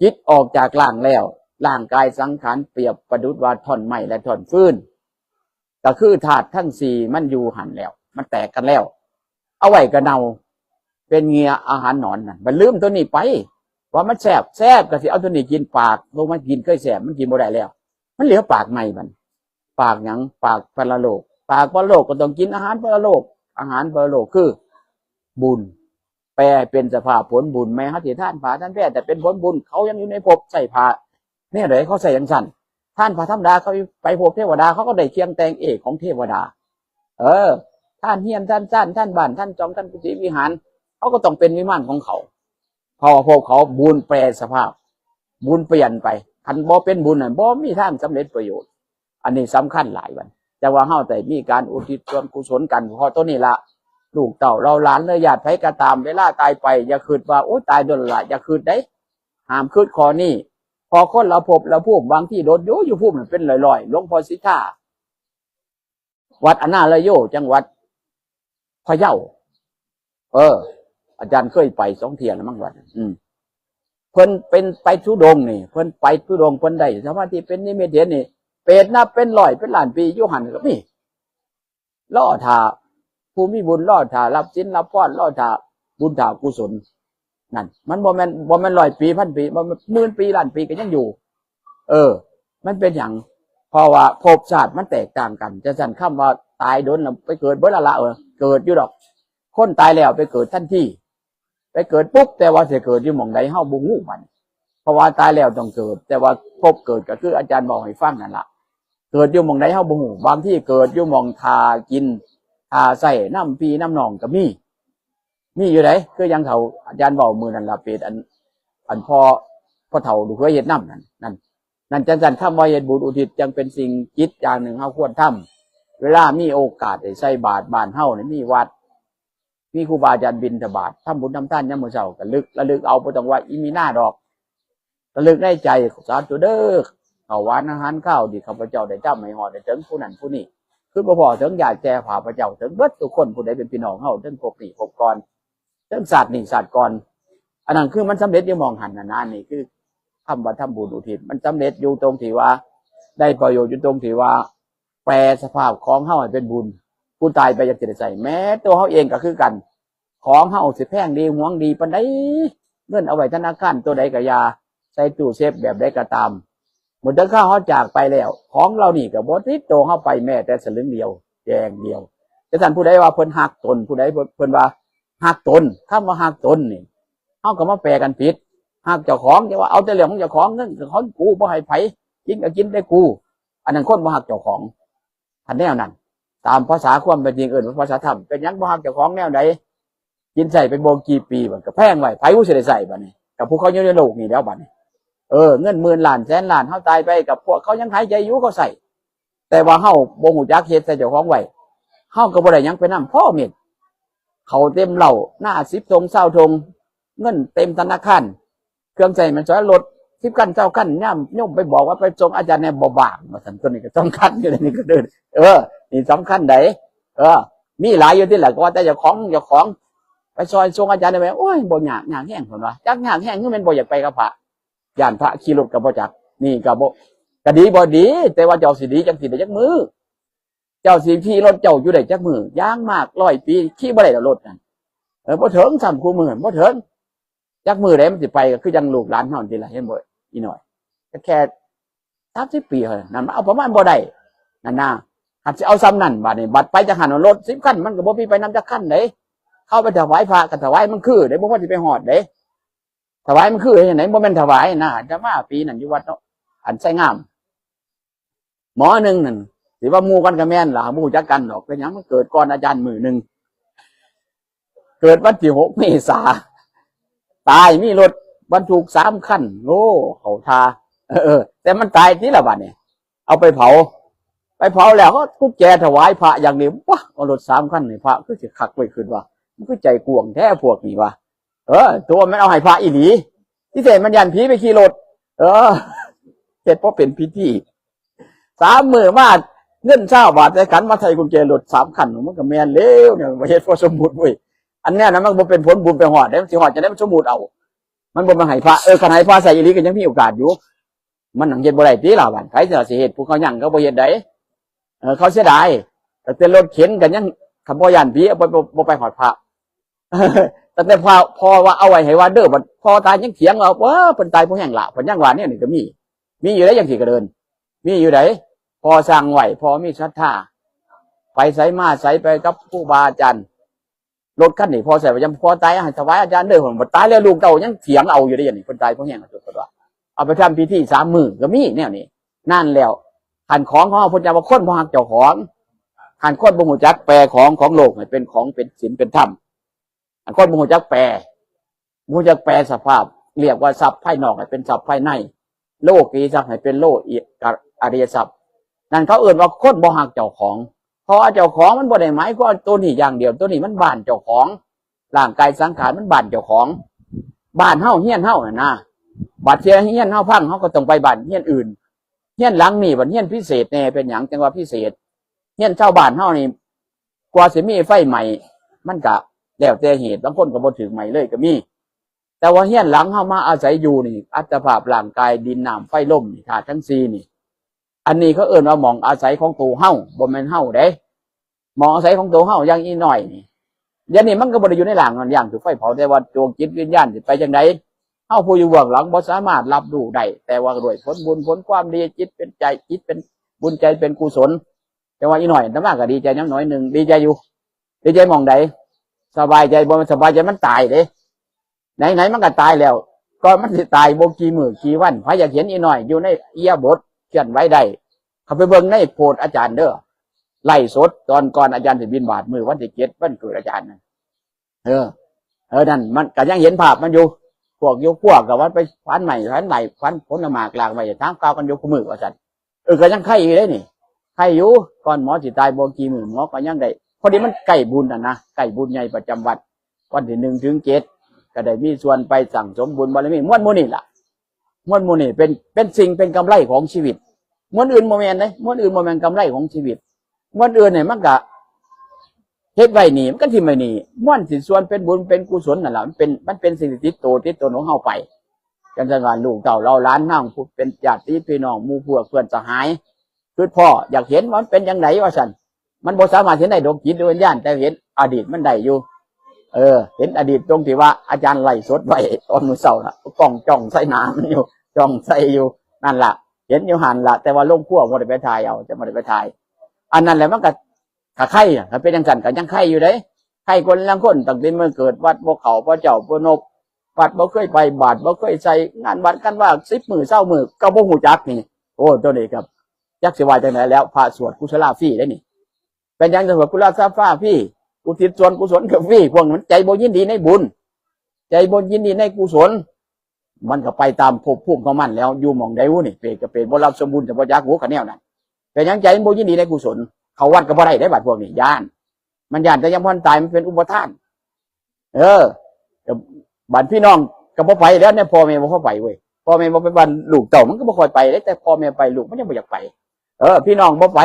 จิตออกจากร่างแล้ว ร่างกายสังขารเปรียบประดุจว่าท่อนไม้และท่อนฟืน ก็คือธาตุทั้งสี่มันอยู่หั่นแล้ว มันแตกกันแล้ว เอาไว้ก็เน่า เป็นเหยื่ออาหารหนอนนั่น บัดลืมตัวนี้ไป ว่ามันแซ่บ แซ่บก็สิเอาตัวนี้กิน ปาก โตมันกินเคยแซ่บ มันกินบ่ได้แล้ว มันเหลือปากใหม่บัด ปากหยัง ปากปรโลก ปากปรโลกก็ต้องกินอาหารปรโลก อาหารปรโลกคือ บุญ แปลเป็นสภาพผลบุญ แม้เฮาสิทานผ้าทานแพร แต่เป็นผลบุญ เขายังอยู่ในภพใส่ผ้า แนวใดเขาใส่จั่งซั่น ทานผ้าธรรมดา เขาไปภพเทวดา เขาก็ได้เครื่องแต่งเอกของเทวดา เออ ทานเฮือน ทานซาน ทานบ้าน ทานจอง ทานกุฏิวิหาร เขาก็ต้องเป็นวิมานของเขา เพราะว่าภพเขาบุญแปรสภาพ บุญเปลี่ยนไป คันบ่เป็นบุญน่ะ บ่มีทางสำเร็จประโยชน์ อันนี้สำคัญหลายบัด แต่ว่าเฮาได้มีการอุทิศส่วนกุศลกัน เพราะตัวนี้ละ ลูกเต้าเหล่าหลานหรือญาติไผก็ตาม เวลาตายไป อย่าคิดว่า โอ้ย ตายโดนละ อย่าคิดเด้ ห้ามคิดข้อนี้ เพราะคนละภพละภูมิ บางทีโดนอยู่ อยู่ภูมินั้นเป็นร้อยๆ หลวงพ่อสิทธา วัดอนาลโย จังหวัดพะเยา เออ อาจารย์เคยไปสองเทื่อแล้วมั้งวัด อืม เพิ่นเป็นไปธุดงค์นี่ เพิ่นไปธุดงค์ เพิ่นได้สมาธิ เป็นนิมิตเห็นนี่ เปรตนับเป็นร้อยเป็นล้านปีอยู่หั่นก็มี รอถ้า ผู้มีบุญรอถ้ารับศีลรับพร รอถ้าบุญถ้ากุศล นั่น มันบ่แม่น บ่แม่นร้อยปี พันปี บ่แม่นหมื่นปี ล้านปีก็ยังอยู่ เออ มันเป็นหยัง เพราะว่าภพชาติมันแตกต่างกัน จั่งซั่น คำว่าตายโดนแล้วไปเกิดเบิดละละ เออ เกิดอยู่ดอก คนตายแล้วไปเกิดทันที ไปเกิดปุ๊บ แต่ว่าสิเกิดอยู่หม่องใดเฮาบ่ฮู้บัดนี้ เพราะว่าตายแล้วต้องเกิด แต่ว่าภพเกิดก็คืออาจารย์บอกให้ฟังนั่นล่ะ เกิดอยู่หม่องใดเฮาบ่ฮู้ บางทีเกิดอยู่หม่องท่ากิน ท่าใช้นำพี่นำน้องก็มี มีอยู่เด้ คือยังเฒ่าอาจารย์เว้ามื้อนั้นล่ะ เปรตอัน อันพ่อ พ่อเฒ่าลูกเขยเฮ็ดนำนั่น นั่น นั่นจั่งซั่น คำว่าเฮ็ดบุญอุทิศจั่งเป็นสิ่งจิตอย่างหนึ่งเฮาควรทำ เวลามีโอกาสได้ใส่บาตร บ้านเฮานี่มีวัด มีครูบาอาจารย์บิณฑบาต ทำบุญทำทานยามมื้อเช้า ก็ลึก ระลึกเอา บ่ต้องว่าอีหมีนาดอก ระลึกในใจ สาธุเด้อ ข้าวหวานอาหารคาวที่ข้าพเจ้าได้ทำให้ฮอดได้ถึงผู้นั้นผู้นี้ คือบ่พ้อถึงญาติแก่ข้าพเจ้า ถึงเบิดทุกคน ผู้ใดเป็นพี่น้องเฮา ถึงภพนี้ภพก่อน ถึงชาตินี้ชาติก่อน อันนั้นคือมันสำเร็จอยู่หม่องหั่นน่ะนะ นี่คือคำว่าทำบุญอุทิศ มันสำเร็จอยู่ตรงที่ว่า ได้ประโยชน์อยู่ตรงที่ว่า แปรสภาพของเฮาให้เป็นบุญ ผู้ตายไปอยากสิได้ใช้ แม้ตัวเฮาเองก็คือกัน ของเฮาสิแพงดีหวงดีปานใด เงินเอาไว้ธนาคารตัวใดก็อย่า ใส่ตู้เซฟแบบใดก็ตาม เมื่อถึงคราวเฮาจากไปแล้ว ของเหล่านี้ก็บ่ติดตัวเฮาไปแม้แต่สลึงเดียว แดงเดียว แต่ท่านผู้ใดว่าเพิ่นฮักตน ผู้ใดเพิ่น เพิ่นว่าฮักตน คำว่าฮักตนนี่ เฮาก็มาแปลกันผิด ฮักเจ้าของ จะว่าเอาแต่เรื่องของเจ้าของ เงินก็ของกู บ่ให้ไผ กินก็กินแต่กู อันนั้นคนบ่ฮักเจ้าของ คันแนวนั้น ตามภาษาความเป็นจริง เอิ้นว่าภาษาธรรม เป็นหยังบ่ฮักเจ้าของแนวใด กินใช้เป็นบ่กี่ปี บัดก็แพงไว้ ไผผู้สิได้ใช้บัดนี้ กับผู้เขาอยู่ในโลกนี้แล้วบัดนี้ เออ เงินหมื่นล้านแสนล้าน เฮาตายไป กับพวกเขายังหายใจอยู่ เขาใช้ แต่ว่าเฮาบ่ฮู้จักเฮ็ดใส่เจ้าของไว้ เฮาก็บ่ได้หยังไปนำ พอเม็ด เข้าเต็มเล้า นาสิบถง ซาวถง เงินเต็มธนาคาร เครื่องใช้มันสอย รถสิบคัน ซาวคัน ยามโยมไปบอกว่าไปส่งอาจารย์แหน่ บ่ว่าง ว่าซั่น ตัวนี้ก็สำคัญอยู่ นี่ก็เด้อ เออ นี่สำคัญได๋ เออ มีหลายอยู่ติล่ะ ก็ว่าแต่เจ้าของ เจ้าของ ไปซอยส่งอาจารย์แหน่ โอ้ย บ่ยาก ยากแฮง เพิ่นว่า จักยากแฮง คือแม่นบ่อยากไปกับพระ ย้านพระขี่รถก็บ่จัก นี่ก็บ่ ก็ดีบ่ดี แต่ว่าเจ้าสิดีจังสิได้จักมื้อ เจ้าสิขี่รถเจ้าอยู่ได้จักมื้อ อย่างมากร้อยปี ขี่บ่ได้ดอกรถนั่น เออ บ่ถึงซ้ำ คู่มื้อบ่ถึง จักมื้อใดมันสิไป ก็คือจั่งลูกหลานเฮานี่ล่ะ เห็นบ่ อีน้อย ก็แค่สามสิบปีเท่านั้น มันเอาประมาณบ่ได้ นั่นนะ คันสิเอาซ้ำนั่น บัดนี้ บัดไปจั่งหั้น รถสิบคัน มันก็บ่มีไปนำจักคันเด้ เข้าไปถวายพระก็ถวายมันคือเด้ บ่พอสิไปฮอดเด้ ถวายมันคือจั่งใด๋ บ่แม่นถวายนะ อาตมาปีนั้นอยู่วัดเนาะ อันไชงาม หมอหนึ่งนั่น สิว่าหมู่กันก็แม่นล่ะ บ่รู้จักกันดอก เป็นหยัง มันเกิดก่อนอาจารย์มื้อหนึ่ง เกิดวันที่หกเมษา ตาย มีรถบรรทุกสามคัน โอ้ เข้าท่า เออ แต่มันตายติล่ะบัดนี้ เอาไปเผา ไปเผาแล้ว กุญแจถวายพระอย่างเดียว ว้า เอารถสามคันให้พระ คือสิคักเว้ย คิดว่า มันคือใจกว้างแท้พวกนี้วะ เออ ตัวมันเอาให้พระอีหลี ที่แท้มันย้านผีไปขี่รถ เออ เฮ็ดบ่เป็นพิธี สามมื้อมา เงินซาวบาท แต่ขันมาไถ่กุญแจรถสามคัน มันก็แม่นแล้วเนี่ย เฮ็ดพอสมมุติเว้ย อันเนี้ยนะ มันบ่เป็นผลบุญไปฮอดเด้ มันสิฮอดจั่งใด๋ มันสมมุติเอา มันบ่แม่นให้พระ เออ คันให้พระใช้อีหลีก็ยังมีโอกาสอยู่ มันนั่งเฮ็ดบ่ได้ติล่ะบัด ไผสิเฮ็ด ผู้เขายังเขาบ่เฮ็ดได๋ เออ เขาเสียดาย แต่แต่รถเข็นกันยัง คันบ่ย่านผี บ่ บ่ บ่ไปฮอดพระ ตั้งแต่พ่อ พ่อว่าเอาไว้ให้วัดเด้อ บัดพ่อตายยังเถียงว่า "เออ เพิ่นตายบ่แห้งละ" เพิ่นยังว่าแนวนี้ก็มี มีอยู่ได๋ จังซี่ก็เดิน มีอยู่ได๋ พ่อสั่งไว้ พ่อมีศรัทธา ไปไสมาไสไปกับครูบาอาจารย์ รถคันนี้พ่อใช้ประจำ พ่อตายให้ถวายอาจารย์เด้อ เพิ่นบ่ตายแล้ว ลูกเต้ายังเถียงเอาอยู่เด้ อย่างนี้ เพิ่นตายเพราะแห้ง เพิ่นว่า เอาไปทำพิธีสามมื้อก็มีแนวนี้ นั่นแล้ว คันของของเฮา เพิ่นจะว่าคนบ่ฮักเจ้าของ คันคนบ่ฮู้จักแปลของของโลกให้เป็นของเป็นศีลเป็นธรรม คันคนบ่ฮู้จักแปล บ่ฮู้จักแปลสภาพ เรียกว่าทรัพย์ภายนอกให้เป็นทรัพย์ภายใน โลกีทรัพย์ให้เป็นโล อริยทรัพย์ นั่นเขาเอิ้นว่าคนบ่ฮักเจ้าของ เพราะว่าเจ้าของมันบ่ได้หมายความตัวนี้อย่างเดียว ตัวนี้มันบ้านเจ้าของ ร่างกายสังขารมันบ้านเจ้าของ บ้านเฮาเฮือนเฮาน่ะนะ บัดเทื่อเฮือนเฮาพัง เฮาก็ต้องไปบ้านเฮือนอื่น เฮือนหลังนี้บัดเฮือนพิเศษแน่ เป็นหยังจั่งว่าพิเศษ เฮือนชาวบ้านเฮานี่ กว่าสิมีไฟไหม้ มันก็แล้วแต่เหตุ บางคนก็บ่ถูกไหม้เลยก็มี แต่ว่าเฮือนหลังเฮามาอาศัยอยู่นี่ อัตภาพร่างกาย ดิน น้ำ ไฟ ลมนี่ ธาตุทั้งสี่นี่ อันนี้เขาเอิ้นว่าหม่องอาศัยของตัวเฮา บ่แม่นเฮาเด้ หม่องอาศัยของตัวเฮา อย่างอีน้อยนี่ เดี๋ยวนี้มันก็บ่ได้อยู่ในร่างนั่น ย่านถูกไฟเผา แต่ว่าดวงจิตวิญญาณสิไปจั่งใด เฮาผู้อยู่เบื้องหลังบ่สามารถรับรู้ได้ แต่ว่าด้วยผลบุญผลความดี จิตเป็นใจ จิตเป็นบุญ ใจเป็นกุศล แต่ว่าอีน้อยอาตมาก็ดีใจนำหน่อยหนึ่ง ดีใจอยู่ ดีใจหม่องใด สบายใจบ่ สบายใจมันตายเด้ ไหนๆมันก็ตายแล้ว ก็มันสิตายบ่กี่มื้อกี่วัน ใครอยากเห็นอีน้อยอยู่ในอิริยาบถเคลื่อนไหวได้ เข้าไปเบิ่งในโพสต์อาจารย์เด้อ ไลฟ์สดตอนก่อนอาจารย์สิบิณฑบาตมื้อวันที่เจ็ดวันเกิดอาจารย์นั่น เออ เออ นั่นมันก็ยังเห็นภาพมันอยู่ พวกอยู่ครัวก็ว่าไปฟันไม้ฟันไหล่ฟันผลหมากลากไว้ ถามข่าวกันอยู่คู่มื้อว่าซั่น เออ ก็ยังไคอยู่เด้นี่ ไคอยู่ ก่อนหมอสิตายบ่กี่มื้อ หมอก็ยังได้ พอดีมันใกล้บุญน่ะนะ ใกล้บุญใหญ่ประจำวัด วันที่หนึ่งถึงเจ็ด ก็ได้มีส่วนไปสั่งสมบุญบารมี ม่วนหมู่นี่ล่ะ ม่วนหมู่นี่เป็น เป็นสิ่งเป็นกำไรของชีวิต ม่วนอื่นบ่แม่นเด้ ม่วนอื่นบ่แม่นกำไรของชีวิต ม่วนอื่นเนี่ยมันก็เฮ็ดไว้นี่ มันก็ถิ่มไว้นี่ ม่วนสิส่วนเป็นบุญเป็นกุศลนั่นล่ะ มันเป็น มันเป็นสิ่งที่ติดตัวติดตนของเฮาไป จังซั่นว่าลูกเต้าเหล่าหลานนางผู้เป็นญาติพี่น้องหมู่พวกเพื่อนสหาย คือพ่ออยากเห็นว่ามันเป็นจั่งใดว่าซั่น มันบ่สามารถเห็นได้ดวงจิตดวงวิญญาณ แต่เห็นอดีตมันได้อยู่ เออ เห็นอดีตตรงที่ว่าอาจารย์ไลฟ์สดไว้ตอนมื้อเช้าน่ะ กล้องจ้องใส่หน้ามันอยู่ จ้องใส่อยู่ นั่นล่ะ เห็นอยู่หั่นล่ะ แต่ว่าลงครัวบ่ได้ไปถ่ายเอา จะบ่ได้ไปถ่าย อันนั้นแหละมันก็ ก็ไคอะ ถ้าเป็นจั่งซั่นก็ยังไคอยู่เด้ ไคคนลางคน ตั้งแต่มื้อเกิดวัดบ่เข้า บ่เจ้าบ่นบ วัดบ่เคยไป บาตรบ่เคยใส่ งานวัดกันว่าสิบมื้อซาวมื้อก็บ่ฮู้จักนี่ โอ้ ตัวนี้ก็จักสิว่าจั่งใดแล้ว พระสวดกุศลาฟรีเด้นี่ เป็นหยังจั่งสวดกุศลาฟรี อุทิศส่วนกุศลก็ฟรี พวกมันใจบ่ยินดีในบุญ ใจบ่ยินดีในกุศล มันก็ไปตามภพภูมิของมันแล้ว อยู่หม่องใดฮู้นี่ เปรตก็เปรต บ่รับส่วนบุญ จะบ่จักฮู้ คันแนวนั้น เป็นหยังใจมันบ่ยินดีในกุศล เข้าวัดก็บ่ได้เด้ บัดพวกนี้ ย้าน มันย้านแต่ยังบ่ทันตาย มันเป็นอุปาทาน เออ ก็บัดพี่น้องก็บ่ไปแล้วเนี่ย พ่อแม่บ่พาไปเว้ย พ่อแม่บ่ไปบ้านลูกเต้ามันก็บ่ค่อยไปเด้ แต่พ่อแม่ไป ลูกมันยังบ่อยากไป เออ พี่น้องบ่ไป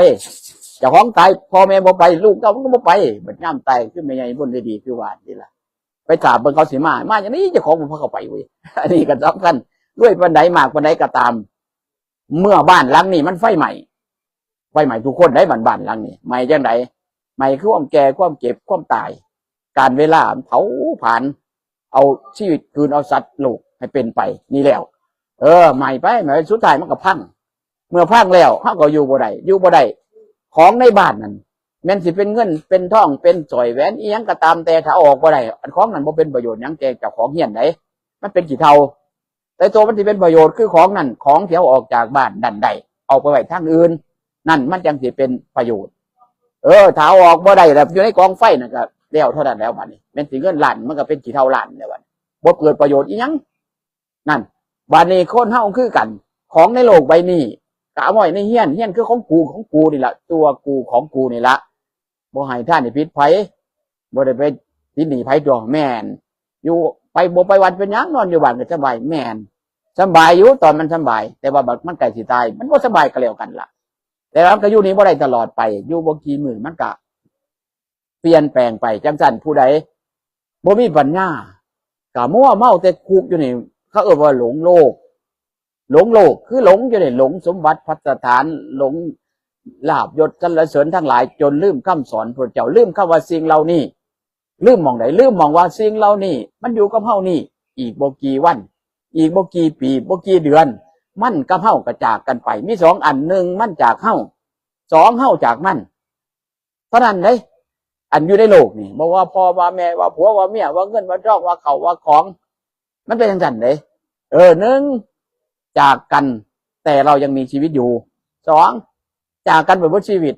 เจ้าของตาย พ่อแม่บ่ไป ลูกเต้ามันก็บ่ไป บัดยามตายคือแม่ใหญ่บุญฤดีคือว่านี่ล่ะ ไปถามเบิ่งเขาสิมา มาจั่งใด๋ เจ้าของบ่พาเขาไปเว้ย อันนี้ก็สำคัญ รวยปานใด มากปานใดก็ตาม เมื่อบ้านหลังนี้มันไฟไหม้ ไฟไหม้ทุกคนได้ บ้าน บ้านหลังนี้ ไหม้จั่งใด๋ ไหม้คือความแก่ ความเจ็บ ความตาย กาลเวลาเผาผลาญ เอาชีวิตกลืนเอาสัตว์โลกให้เป็นไป นี่แล้ว เออ ไหม้ไป ไหม้ไป สุดท้ายมันก็พัง เมื่อพังแล้ว เฮาก็อยู่บ่ได้ อยู่บ่ได้ ของในบ้านนั่น แม่นสิเป็นเงิน เป็นทอง เป็นสร้อยแหวนอิหยังก็ตามแต่ ถ้าเอาออกบ่ได้ อันของนั้นบ่เป็นประโยชน์หยังแก่เจ้าของเฮือนใด๋ มันเป็นขี้เถ้า แต่ตัวมันสิเป็นประโยชน์คือของนั่น ของที่เอาออกจากบ้านนั่นได้ เอาไปไว้ทางอื่น นั่นมันจั่งสิเป็นประโยชน์ เออ ถ้าเอาออกบ่ได้แล้ว อยู่ในกองไฟนั่นก็แล้วเท่านั้นแล้ว บัดนี้ แม่นสิเงินล้าน มันก็เป็นขี้เถ้าล้านแล้ว บัดนี้ บ่เกิดประโยชน์อิหยัง นั่น บัดนี้คนเฮาคือกัน ของในโลกใบนี้ ก็เอาไว้ในเฮือน เฮือนคือของกู ของกูนี่ล่ะ ตัวกูของกูนี่ล่ะ บ่ให้ทานให้ผิดไผ บ่ได้ไปติดหนี้ไผตัว แม่น อยู่ไปบ่ไปวัดเป็นหยัง นอนอยู่บ้านก็สบาย แม่น สบายอยู่ ตอนมันสบาย แต่ว่าบัดมันใกล้สิตาย มันบ่สบายก็แล้วกันล่ะ แต่ว่ามันก็อยู่นี่บ่ได้ตลอดไป อยู่บ่กี่มื้อมันก็เปลี่ยนแปลงไป จั่งซั่น ผู้ใดบ่มีปัญญา ก็มัวเมาแต่คุกอยู่นี่ เขาเอิ้นว่าหลงโลก หลงโลก คือหลงอยู่นี่ หลงสมบัติพัสถาน หลง ลาภยศสรรเสริญทั้งหลาย จนลืมคำสอนพระเจ้า ลืมคำว่าสิ่งเหล่านี้ ลืมหม่องใด ลืมหม่องว่าสิ่งเหล่านี้ มันอยู่กับเฮานี่ อีกบ่กี่วัน อีกบ่กี่ปี บ่กี่เดือน มันกับเฮาก็จากกันไป มีสองอัน หนึ่งมันจากเฮา สองเฮาจากมัน เท่านั้นเด้ อันอยู่ในโลกนี่ บ่ว่าพ่อว่าแม่ ว่าผัวว่าเมีย ว่าเงินว่าทอง ว่าข้าวว่าของ มันเป็นจั่งซั้นเด้ เออ หนึ่ง จากกัน แต่เรายังมีชีวิตอยู่ สอง จากกันไปเบิดชีวิต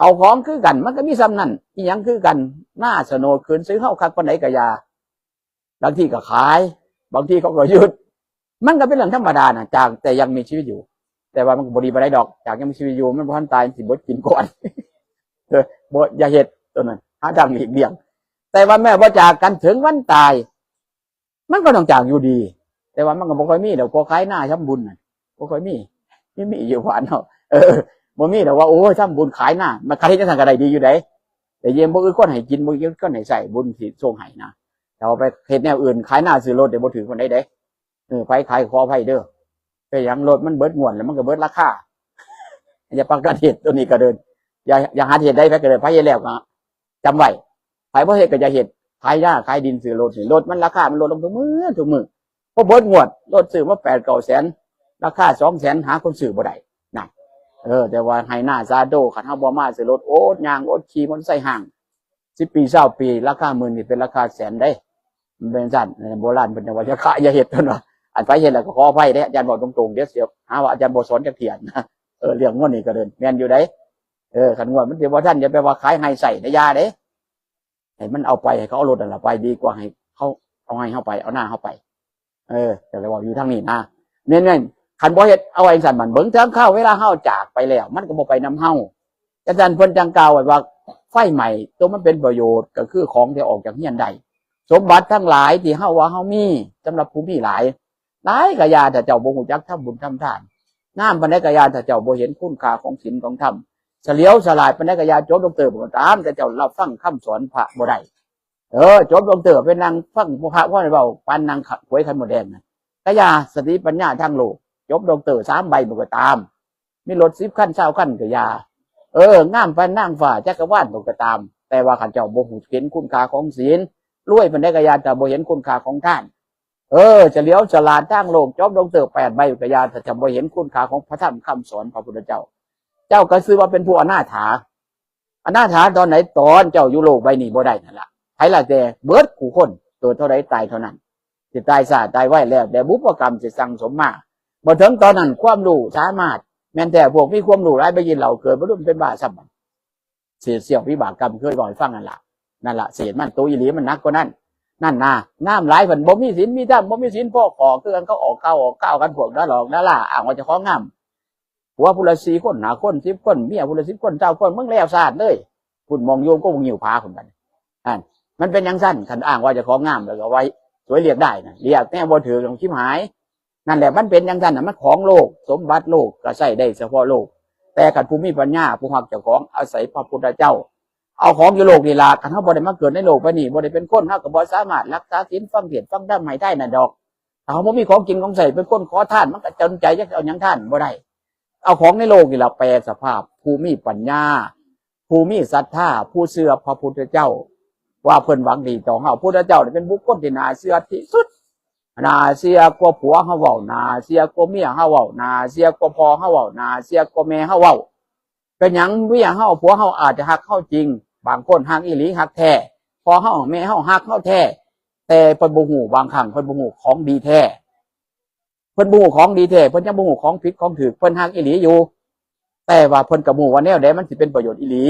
ข้าวของคือกัน มันก็มีส่ำนั้น อิหยังคือกัน นาโฉนดคืนซื้อเฮาคักปานใดก็อย่า บางทีก็ขาย บางทีเขาก็ยึด มันก็เป็นเรื่องธรรมดานะ จากแต่ยังมีชีวิตอยู่ แต่ว่ามันก็บ่ดีปานใดดอก จากยังมีชีวิตอยู่ มันบ่ทันตาย มันสิเบิดกินก่อน เออ บ่ อย่าเฮ็ดตัวนั้น หาทางหลีกเลี่ยง แต่ว่าแม้บ่จากกัน ถึงวันตาย มันก็ต้องจากอยู่ดี แต่ว่ามันก็บ่ค่อยมีดอก พวกขายนาทำบุญน่ะ บ่ค่อยมี มี มีอยู่บ้านเฮา เออ บ่มีดอกว่า โอ้ย ทำบุญขายนา มัน คันเฮ็ดจั่งซั้นก็ได้ดีอยู่เด้ แต่ยังบ่อึดคนให้กิน บ่อึดคนให้ใช้ บุญสิส่งให้นะ ถ้าเอาไปเฮ็ดแนวอื่น ขายนาซื้อรถเด้ บ่ถือคนใดเด้ เออ ไผขายขออภัยเด้อ เป็นหยัง รถมันเบิดงวดแล้วมันก็เบิดราคา อย่าปากกันเฮ็ดตัวนี้ก็เด้อ อย่า อย่าหัดเฮ็ดได้ ไผก็เด้อ ไผเฮ็ดแล้วก็จำไว้ ไผบ่เฮ็ดก็อย่าเฮ็ด ขายนาขายดินซื้อรถนี่ รถมันราคามันลดลงทุกมื้อทุกมื้อ พอเบิดงวด รถซื้อมาแปดเก้าแสน ราคาสองแสน หาคนซื้อบ่ได้นะ เออ แต่ว่าให้นาสาโด คันเฮาบ่มาซื้อรถ อดย่างอดขี่มอเตอร์ไซค์ห้าง สิบปี ซาวปี ราคาหมื่นนี่เป็นราคาแสนเด้ มันเป็นซั่น โบราณเพิ่นว่าอย่าขายอย่าเฮ็ดเพิ่นว่า อันไผเฮ็ดแล้วก็ขออภัยเด้ อาจารย์บอกตรงๆ เดี๋ยวเสียหาว่าอาจารย์บ่สอนจักเทื่อนะ เออ เรื่องงวดนี้ก็เด้อ แม่นอยู่เด้ เออ คันงวดมันสิบ่ทัน อย่าไปว่าขายให้ใช้นะ อย่าเด้ ให้มันเอาไป ให้เขาเอารถนั่นล่ะไป ดีกว่าให้เขาเอาให้เฮาไป เอานาเฮาไป เออ ก็เลยเว้าอยู่ทางนี้นะ แม่นๆ คันบ่เฮ็ด เอาไว้จั่งซั้น มันเบิ่งเถิงคราวเวลาเฮาจากไปแล้ว มันก็บ่ไปนำเฮา จั่งซั้นเพิ่นจั่งกล่าวไว้ว่า ไฟไหม้ตัวมันเป็นประโยชน์ ก็คือของที่ออกจากเฮือนได้ สมบัติทั้งหลายที่เฮาว่าเฮามี สำหรับผู้มีหลาย หลายก็อย่า ถ้าเจ้าบ่ฮู้จักทำบุญทำทาน งามปานใดก็อย่า ถ้าเจ้าบ่เห็นคุณค่าของศีลของธรรม เฉลียวฉลาดปานใดก็อย่า จบด็อกเตอร์บ่ตาม แต่เจ้ารับฟังคำสอนพระบ่ได้ เออ จบด็อกเตอร์ไปนั่งฟังพระพ่อเว้า ปานนั่งขวยไข่มดแดงน่ะ ก็อย่า สติปัญญาทางโลก จบด็อกเตอร์สามใบมันก็ตาม มีรถสิบคัน ซาวคันก็อย่า เออ งามปานนางฟ้าจักรวาลมันก็ตาม แต่ว่าคันเจ้าบ่ฮู้เห็นคุณค่าของศีล รวยปานใดก็อย่า ถ้าบ่เห็นคุณค่าของทาน เออ เฉลียวฉลาดทางโลก จบด็อกเตอร์แปดใบก็อย่า ถ้าเจ้าบ่เห็นคุณค่าของพระธรรมคำสอนพระพุทธเจ้า เจ้าก็ชื่อว่าเป็นผู้อนาถา อนาถาตอนไหน ตอนเจ้าอยู่โลกใบนี้บ่ได้นั่นล่ะ ไผล่ะ แต่เบิดคู่คน เกิดเท่าใดตายเท่านั้น สิตายช้าตายไวแล้วแต่บุพกรรมสิสั่งสมมา บ่ถึงตอนนั้นความรู้สามารถ แม่นแท้พวกมีความรู้หลายไปกินเหล้าเกิดบ่รุ่นเป็นบ้าซ้ำบัด เศษเสี้ยววิบากกรรมเคยเว้าให้ฟังนั่นล่ะ นั่นล่ะ เศษมัน ตัวอีหลีมันหนักกว่านั้น นั่นนะ งามหลายเพิ่นบ่มีศีลมีธรรม บ่มีศีลพอข้อ คือกันเขาออกข่าวออกข่าวกัน พวกดาหลอกดาราอ้างว่าเจ้าของงาม ผัวผู้ละสี่คน ห้าคน สิบคน เมียผู้ละสิบคน ซาวคน มึงแล้วซาดเลย คุณมองโยมก็วงหิ้วพาคุณกัน อัน มันเป็นจั่งซั้น คันอ้างว่าเจ้าของงามแล้วก็ไว้สวยเรียกได้นะ เรียกแน่บ่ถือของชิบหาย นั่นแหละ มันเป็นจั่งซั้นน่ะ มันของโลก สมบัติโลกก็ใช้ได้เฉพาะโลก แต่คันผู้มีปัญญา ผู้ฮักเจ้าของ อาศัยพระพุทธเจ้า เอาของอยู่โลกนี่ล่ะ คันเฮาบ่ได้มาเกิดในโลกใบนี้ บ่ได้เป็นคน เฮาก็บ่สามารถรักษาศีล ฟังเทศน์ฟังธรรมให้ได้นั่นดอก ถ้าเฮาบ่มีของกินของใช้ เป็นคนขอทาน มันก็จนใจ จักเอาหยังทานบ่ได้ เอาของในโลกนี่ล่ะแปลสภาพ ผู้มีปัญญา ผู้มีศรัทธา ผู้เชื่อพระพุทธเจ้า ว่าเพิ่นหวังดีต่อเฮา พุทธเจ้านี่เป็นบุคคลที่น่าเชื่อที่สุด น่าเชื่อกว่าผัวเฮาเว้า น่าเชื่อกว่าเมียเฮาเว้า น่าเชื่อกว่าพ่อเฮาเว้า น่าเชื่อกว่าแม่เฮาเว้า เป็นหยังเมียเฮาผัวเฮาอาจจะฮักเฮาจริง บางคนฮักอีหลีฮักแท้ พ่อเฮาแม่เฮาฮักเฮาแท้ แต่เพิ่นบ่ฮู้ บางครั้งเพิ่นบ่ฮู้ของดีแท้ เพิ่นบ่ฮู้ของดีแท้ เพิ่นยังบ่ฮู้ของผิดของถูก เพิ่นฮักอีหลีอยู่ แต่ว่าเพิ่นก็บ่ฮู้ว่าแนวใดมันสิเป็นประโยชน์อีหลี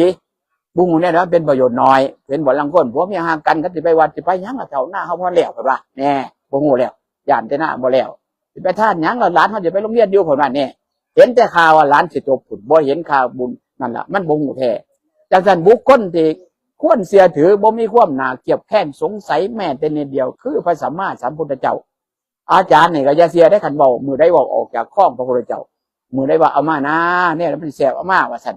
บ่ฮู้แนวใดมันเป็นประโยชน์น้อย เห็นบ่ ลางคนผัวเมียฮักกัน ก็สิไปวัดสิไปหยังล่ะ เฒ่า นาเฮาบ่แล้ว เพิ่นว่า แน่ บ่ฮู้แล้ว ย้านแต่นาบ่แล้ว สิไปทานหยังล่ะ หลานเฮาสิไปโรงเรียนอยู่ เพิ่นว่า แน่ เห็นแต่ข่าวว่าหลานสิจบพุ้น บ่เห็นข่าวบุญ นั่นล่ะ มันบ่ฮู้แท้ จั่งซั้นบุคคลที่ควรเชื่อถือ บ่มีความน่าเคลือบแคลงสงสัยแม้แต่นิดเดียว คือพระสัมมาสัมพุทธเจ้า อาจารย์นี่ก็อย่าเชื่อได้ คันเว้า มื้อใดเว้าออกจากคองพระพุทธเจ้า มื้อใดว่า เอามานะ เนี่ยมันแซ่บ เอามา ว่าซั่น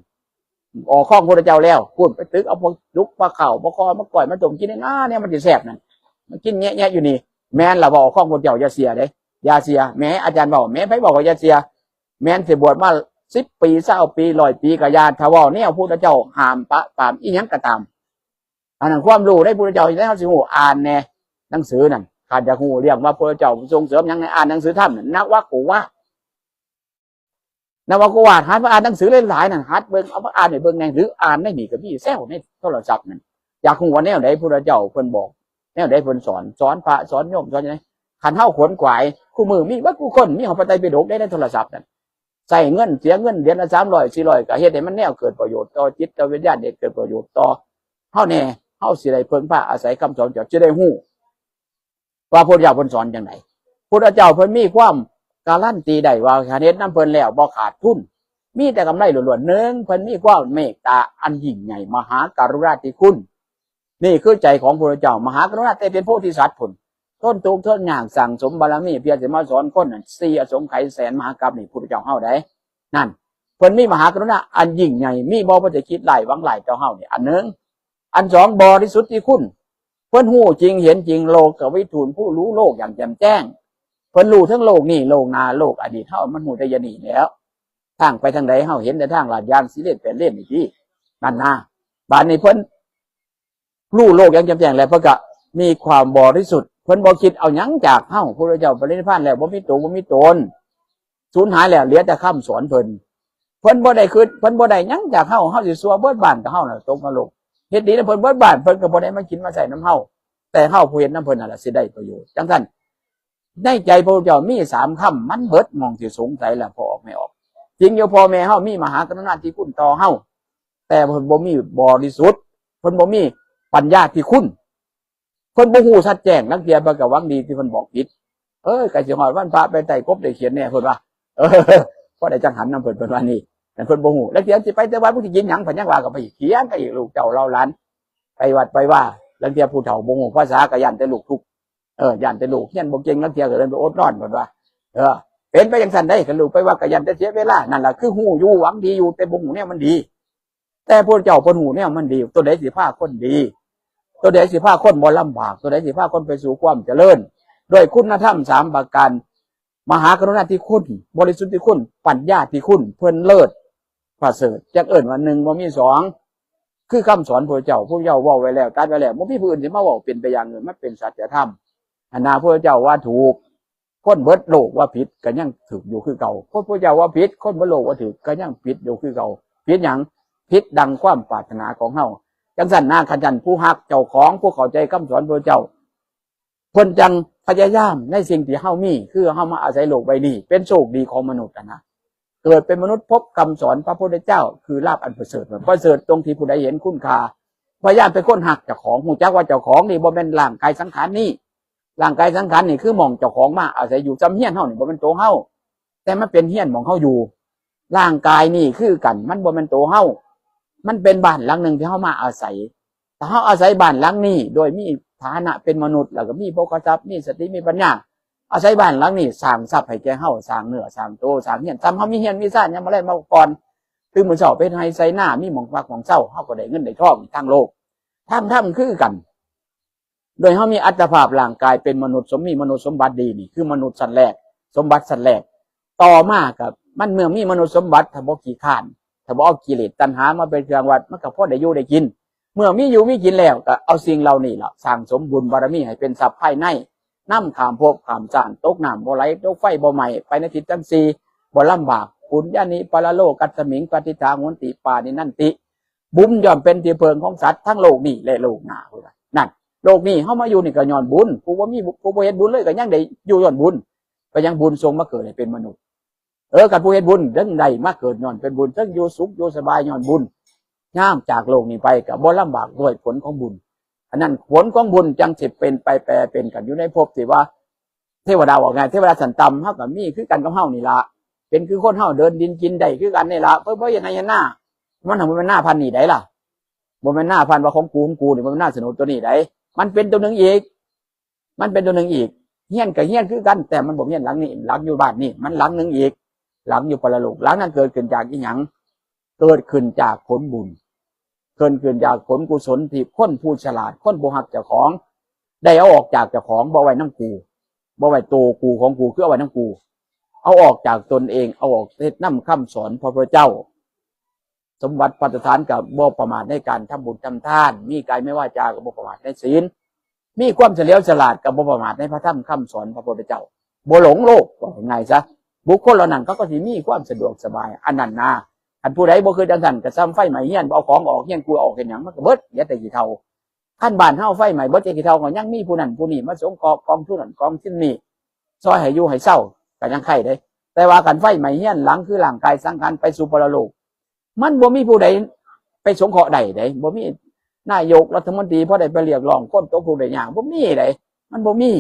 ออกคองพระพุทธเจ้าแล้ว พูดไปตึกเอาพวกจุกปลาข้าวปลาคอมาก้อยมาต้มกินนะ เนี่ยมันสิแซ่บนั่น มันกินแยะๆอยู่นี่ แม่นล่ะ เว้าออกคองพระพุทธเจ้า อย่าเชื่อเด้ อย่าเชื่อ แม้อาจารย์เว้า แม้ไผเว้าก็อย่าเชื่อ แม้นสิบวชมา สิบปีซาวปีร้อยปีก็อย่า ถ้าเว้าแนวพุทธเจ้าห้ามปะปรามอีหยังก็ตาม อันนั้นความรู้ในพุทธเจ้า ที่เฮาสิฮู้ อ่านแหน่ หนังสือนั่น คันอยากฮู้เรื่องว่าพุทธเจ้าส่งเสริมหยัง ให้อ่านหนังสือธรรมนั่น นวโกวาท นวโกวาท หัดมาอ่านหนังสือหลายๆนั่น หัดเบิ่ง เอามาอ่านให้เบิ่งแหน่ หรืออ่านในนี่ก็มี แซวในโทรศัพท์นั่น อยากฮู้ว่าแนวใดพุทธเจ้าเพิ่นบอก แนวใดเพิ่นสอน สอนพระสอนโยมสอนหยัง คันเฮาขวนขวาย คู่มื้อมีเบิดคู่คน มีฮอดพระไตรปิฎกได้ในโทรศัพท์นั่น ใช้เงิน เสียเงินเดือนละสามร้อยสี่ร้อย ก็เฮ็ดให้มันแนวเกิดประโยชน์ต่อจิตต่อวิญญาณ เฮ็ดเกิดประโยชน์ต่อเฮาแหน่ เฮาสิได้เพิ่งพาอาศัยคำสอน เจ้าสิได้ฮู้ว่าพุทธเจ้าเพิ่นสอนจังได พุทธเจ้าเพิ่นมีความการันตีได้ว่า คันเฮ็ดนำเพิ่นแล้วบ่ขาดทุน มีแต่กำไรล้วนๆ หนึ่ง เพิ่นมีความเมตตาอันยิ่งใหญ่ มหากรุณาธิคุณ นี่คือใจของพระพุทธเจ้า มหากรุณา แต่เป็นโพธิสัตว์พุ้น ทนทุกข์ทนยาก สั่งสมบารมี เพียงสิมาสอนคนนั่น สี่อสงไขยแสนมหากัปนี่ พุทธเจ้าเฮาได้ นั่น เพิ่นมีมหากรุณาอันยิ่งใหญ่ มีบ่ บ่ได้คิดร้ายหวังร้ายต่อเฮานี่ อันหนึ่ง อันสอง บริสุทธิคุณ เพิ่นฮู้จริงเห็นจริง โลกวิทูล ผู้รู้โลกอย่างแจ่มแจ้ง เพิ่นรู้ทั้งโลกนี้ โลกหน้า โลกอดีต เฮามันฮู้แต่อย่างนี้แหล้ว ทางไปทางใด เฮาเห็นแต่ทางลาดยาง สี่เลน แปดเลนนี่ติ นั่นนะ บาดนี้เพิ่น รู้โลกอย่างแจ่มแจ้งแล้ว เพิ่นก็มีความบริสุทธิ์ เพิ่นบ่คิดเอาหยังจากเฮา พระพุทธเจ้าปรินิพพานแล้ว บ่มีตัวบ่มีตน สูญหายแล้ว เหลือแต่คำสอนเพิ่น เพิ่นบ่ได้คิด เพิ่นบ่ได้หยังจากเฮา เฮาสิชั่วเบิดบ้านก็เฮาน่ะตกนรก เฮ็ดดีนำเพิ่นเบิดบ้าน เพิ่นก็บ่ได้มากินมาใช้นำเฮา แต่เฮาผู้เฮ็ดนำเพิ่นนั่นล่ะสิได้ประโยชน์ จังซั่น ในใจพระพุทธเจ้ามีสามคำ มันเบิดหม่องสิสงสัยแล้ว พอออกไม่ออก จริงอยู่ พ่อแม่เฮามีมหากรุณาธิคุณต่อเฮา แต่เพิ่นบ่มีบริสุทธิ์ เพิ่นบ่มีปัญญาธิคุณ เพิ่นบ่ฮู้ชัดแจ้ง ลางเทื่อเพิ่นก็หวังดีที่เพิ่นบอกผิด เอ้ย ใกล้สิฮอดวันพระ ไปไต่กบไต่เขียดแหน่ เพิ่นว่า เออ พอได้จังหันนำเพิ่น เพิ่นว่านี่ แต่เพิ่นบ่ฮู้ ลางเทื่อสิไปแต่วัด มึงสิกินหยัง เพิ่นยังว่า ก็ไปเถียงกันอีก ลูกเต้าเหล่าหลาน ไปวัดไปวา ลางเทื่อผู้เฒ่าบ่ฮู้ภาษา ก็ย้านแต่ลูกทุกข์ เออ ย้านแต่ลูกเรียนบ่เก่ง ลางเทื่อก็เอิ้นไปอดนอน เพิ่นว่า เออ เป็นไปจังซั่นได้ คันลูกไปวัดก็ย้านแต่เสียเวลา นั่นล่ะคือฮู้อยู่ หวังดีอยู่ แต่บ่ฮู้แนวมันดี แต่พระพุทธเจ้าเพิ่นฮู้แนวมันดี ตัวใดสิพาคนดี ตัวใดสิพาคนบ่ลำบาก ตัวใดสิพาคนไปสู่ความเจริญ ด้วยคุณธรรมสามประการ มหากรุณาธิคุณ บริสุทธิคุณ ปัญญาธิคุณ เพิ่นเลิศประเสริฐ จักเอิ้นว่าหนึ่งบ่มีสอง คือคำสอนพระพุทธเจ้า พระพุทธเจ้าเว้าไว้แล้ว ตรัสไว้แล้ว บ่มีผู้อื่นสิมาเว้าเป็นไปอย่างอื่น มันเป็นสัจธรรม อันน่ะพระพุทธเจ้าว่าถูก คนเบิดโลกว่าผิดก็ยังถูกอยู่คือเก่า คนพระพุทธเจ้าว่าผิด คนเบิดโลกว่าถูกก็ยังผิดอยู่คือเก่า ผิดหยัง ผิดดังความปรารถนาของเฮา จังซั่นนะ คันท่านผู้ฮักเจ้าของ ผู้เข้าใจคำสอนพระพุทธเจ้า เพิ่นจังพยายามในสิ่งที่เฮามี คือเฮามาอาศัยโลกใบนี้ เป็นโชคดีของมนุษย์อะนะ เกิดเป็นมนุษย์พบคำสอนพระพุทธเจ้า คือลาภอันประเสริฐ ประเสริฐตรงที่ผู้ใดเห็นคุณค่า พยายามเป็นคนฮักเจ้าของ ฮู้จักว่าเจ้าของนี่บ่แม่นร่างกายสังขารนี้ ร่างกายสังขารนี่คือหม่องเจ้าของมาอาศัยอยู่ ซ่ำเฮือนเฮานี่บ่แม่นตัวเฮา แต่มันเป็นเฮือนหม่องเฮาอยู่ ร่างกายนี่คือกัน มันบ่แม่นตัวเฮา มันเป็นบ้านหลังหนึ่งที่เฮามาอาศัย ถ้าเฮาอาศัยบ้านหลังนี้ โดยมีฐานะเป็นมนุษย์ แล้วก็มีโภคทรัพย์ มีสติ มีปัญญา อาศัยบ้านหลังนี้ สร้างทรัพย์ให้แก่เฮา สร้างเนื้อ สร้างตัว สร้างเฮือน ซ่ำเฮามีเฮือนมีซาน ยามมื้อแลงมาก่อน ตื่นมื้อเช้าไปไฮ่ไถนา มีหม่องพักหม่องเซา เฮาก็ได้เงินได้ทองทางโลก ทางธรรมคือกัน โดยเฮามีอัตภาพร่างกายเป็นมนุษย์ สม มีมนุษย์สมบัติดีนี่ คือมนุษย์ชั้นแรก สมบัติชั้นแรก ต่อมาก็มันเมื่อมีมนุษย์สมบัติ ถ้าบ่ขี้คร้าน ถ้าบ่เอากิเลสตัณหามาเป็นเครื่องวัด มันก็พอได้อยู่ได้กิน เมื่อมีอยู่มีกินแล้ว ก็เอาสิ่งเหล่านี้ล่ะ สร้างสมบุญบารมีให้เป็นทรัพย์ภายใน นำข้ามภพข้ามชาติ ตกน้ำบ่ไหล ตกไฟบ่ไหม้ ไปในทิศทั้งสี่ บ่ลำบาก ปุญญานิ ปรโลกัสสมิง ปฏิฏฐาโหนติ ปาณินันติ บุญย่อมเป็นที่พึ่งของสัตว์ทั้งโลกนี้และโลกหน้า นั่น โลกนี้เฮามาอยู่นี่ก็ย้อนบุญ ผู้บ่มีบุญ ผู้บ่เฮ็ดบุญเลยก็ยังได้อยู่ย้อนบุญ ก็ยังบุญส่งมาเกิดให้เป็นมนุษย์ เออ คันผู้เฮ็ดบุญจั่งได้มาเกิดย้อนเป็นบุญ จั่งอยู่สุขอยู่สบายย้อนบุญ ยามจากโลกนี้ไปก็บ่ลำบากด้วยผลของบุญ อันนั้นผลของบุญจั่งสิเป็นไปแปรเป็นกันอยู่ในภพที่ว่า เทวดาว่าไง เทวดาชั้นต่ำ เฮาก็มีคือกันกับเฮานี่ล่ะ เป็นคือคนเฮา เดินดินกินได้คือกันนี่ล่ะ เพิ่นบ่เฮ็ดไฮ่เฮ็ดนา มันบ่แม่นนาพันธุ์นี่ใดล่ะ บ่แม่นนาพันธุ์ว่าของกู ของกูนี่ บ่แม่นนาโฉนดตัวนี้ใด มันเป็นตัวหนึ่งอีก มันเป็นตัวหนึ่งอีก เฮือนก็เฮือนคือกัน แต่มันบ่เฮือนหลังนี้ หลังอยู่บ้านนี่ มันหลังหนึ่งอีก หลังอยู่ปรโลก หลังนั้นเกิดขึ้นจากอีหยัง เกิดขึ้นจากผลบุญ เกิดขึ้นจากผลกุศลที่คนผู้ฉลาด คนผู้ฮักเจ้าของ ได้เอาออกจากเจ้าของ บ่ไว้นำกู บ่ไว้โตกูของกู คือเอาไว้นำกู เอาออกจากตนเอง เอาออกเฮ็ดนำคำสอนพระพุทธเจ้า สมบัติพัสถานก็บ่ประมาทในการทำบุญทำทาน มีกายมีวาจาก็บ่ประมาทในศีล มีความเฉลียวฉลาดก็บ่ประมาทในพระธรรมคำสอนพระพุทธเจ้า บ่หลงโลก ว่าง่ายซะ บุคคลเหล่านั้นเขาก็สิมีความสะดวกสบาย อันนั้นนะ คันผู้ใดบ่คือจังซั่นก็ซ่ำไฟไหม้เฮือน บ่เอาของออกเฮือน กูเอาออกเฮ็ดหยัง มันก็เบิด เหลือแต่ขี้เถ้า คันบ้านเฮาไฟไหม้เบิดแต่ขี้เถ้า ก็ยังมีผู้นั้นผู้นี้มาสงเคราะห์กองทุนนั้นกองทุนนี้ ซอยให้อยู่ให้เซา ก็ยังไคเด้ แต่ว่าคันไฟไหม้เฮือนหลัง คือร่างกายสังขารไปสู่ปรโลก มันบ่มีผู้ใดไปสงเคราะห์ได้เด้ บ่มีนายกรัฐมนตรีพอได้ไปเรียกร้องคนตกทุกข์ได้ยาก บ่มีเด้ มันบ่มี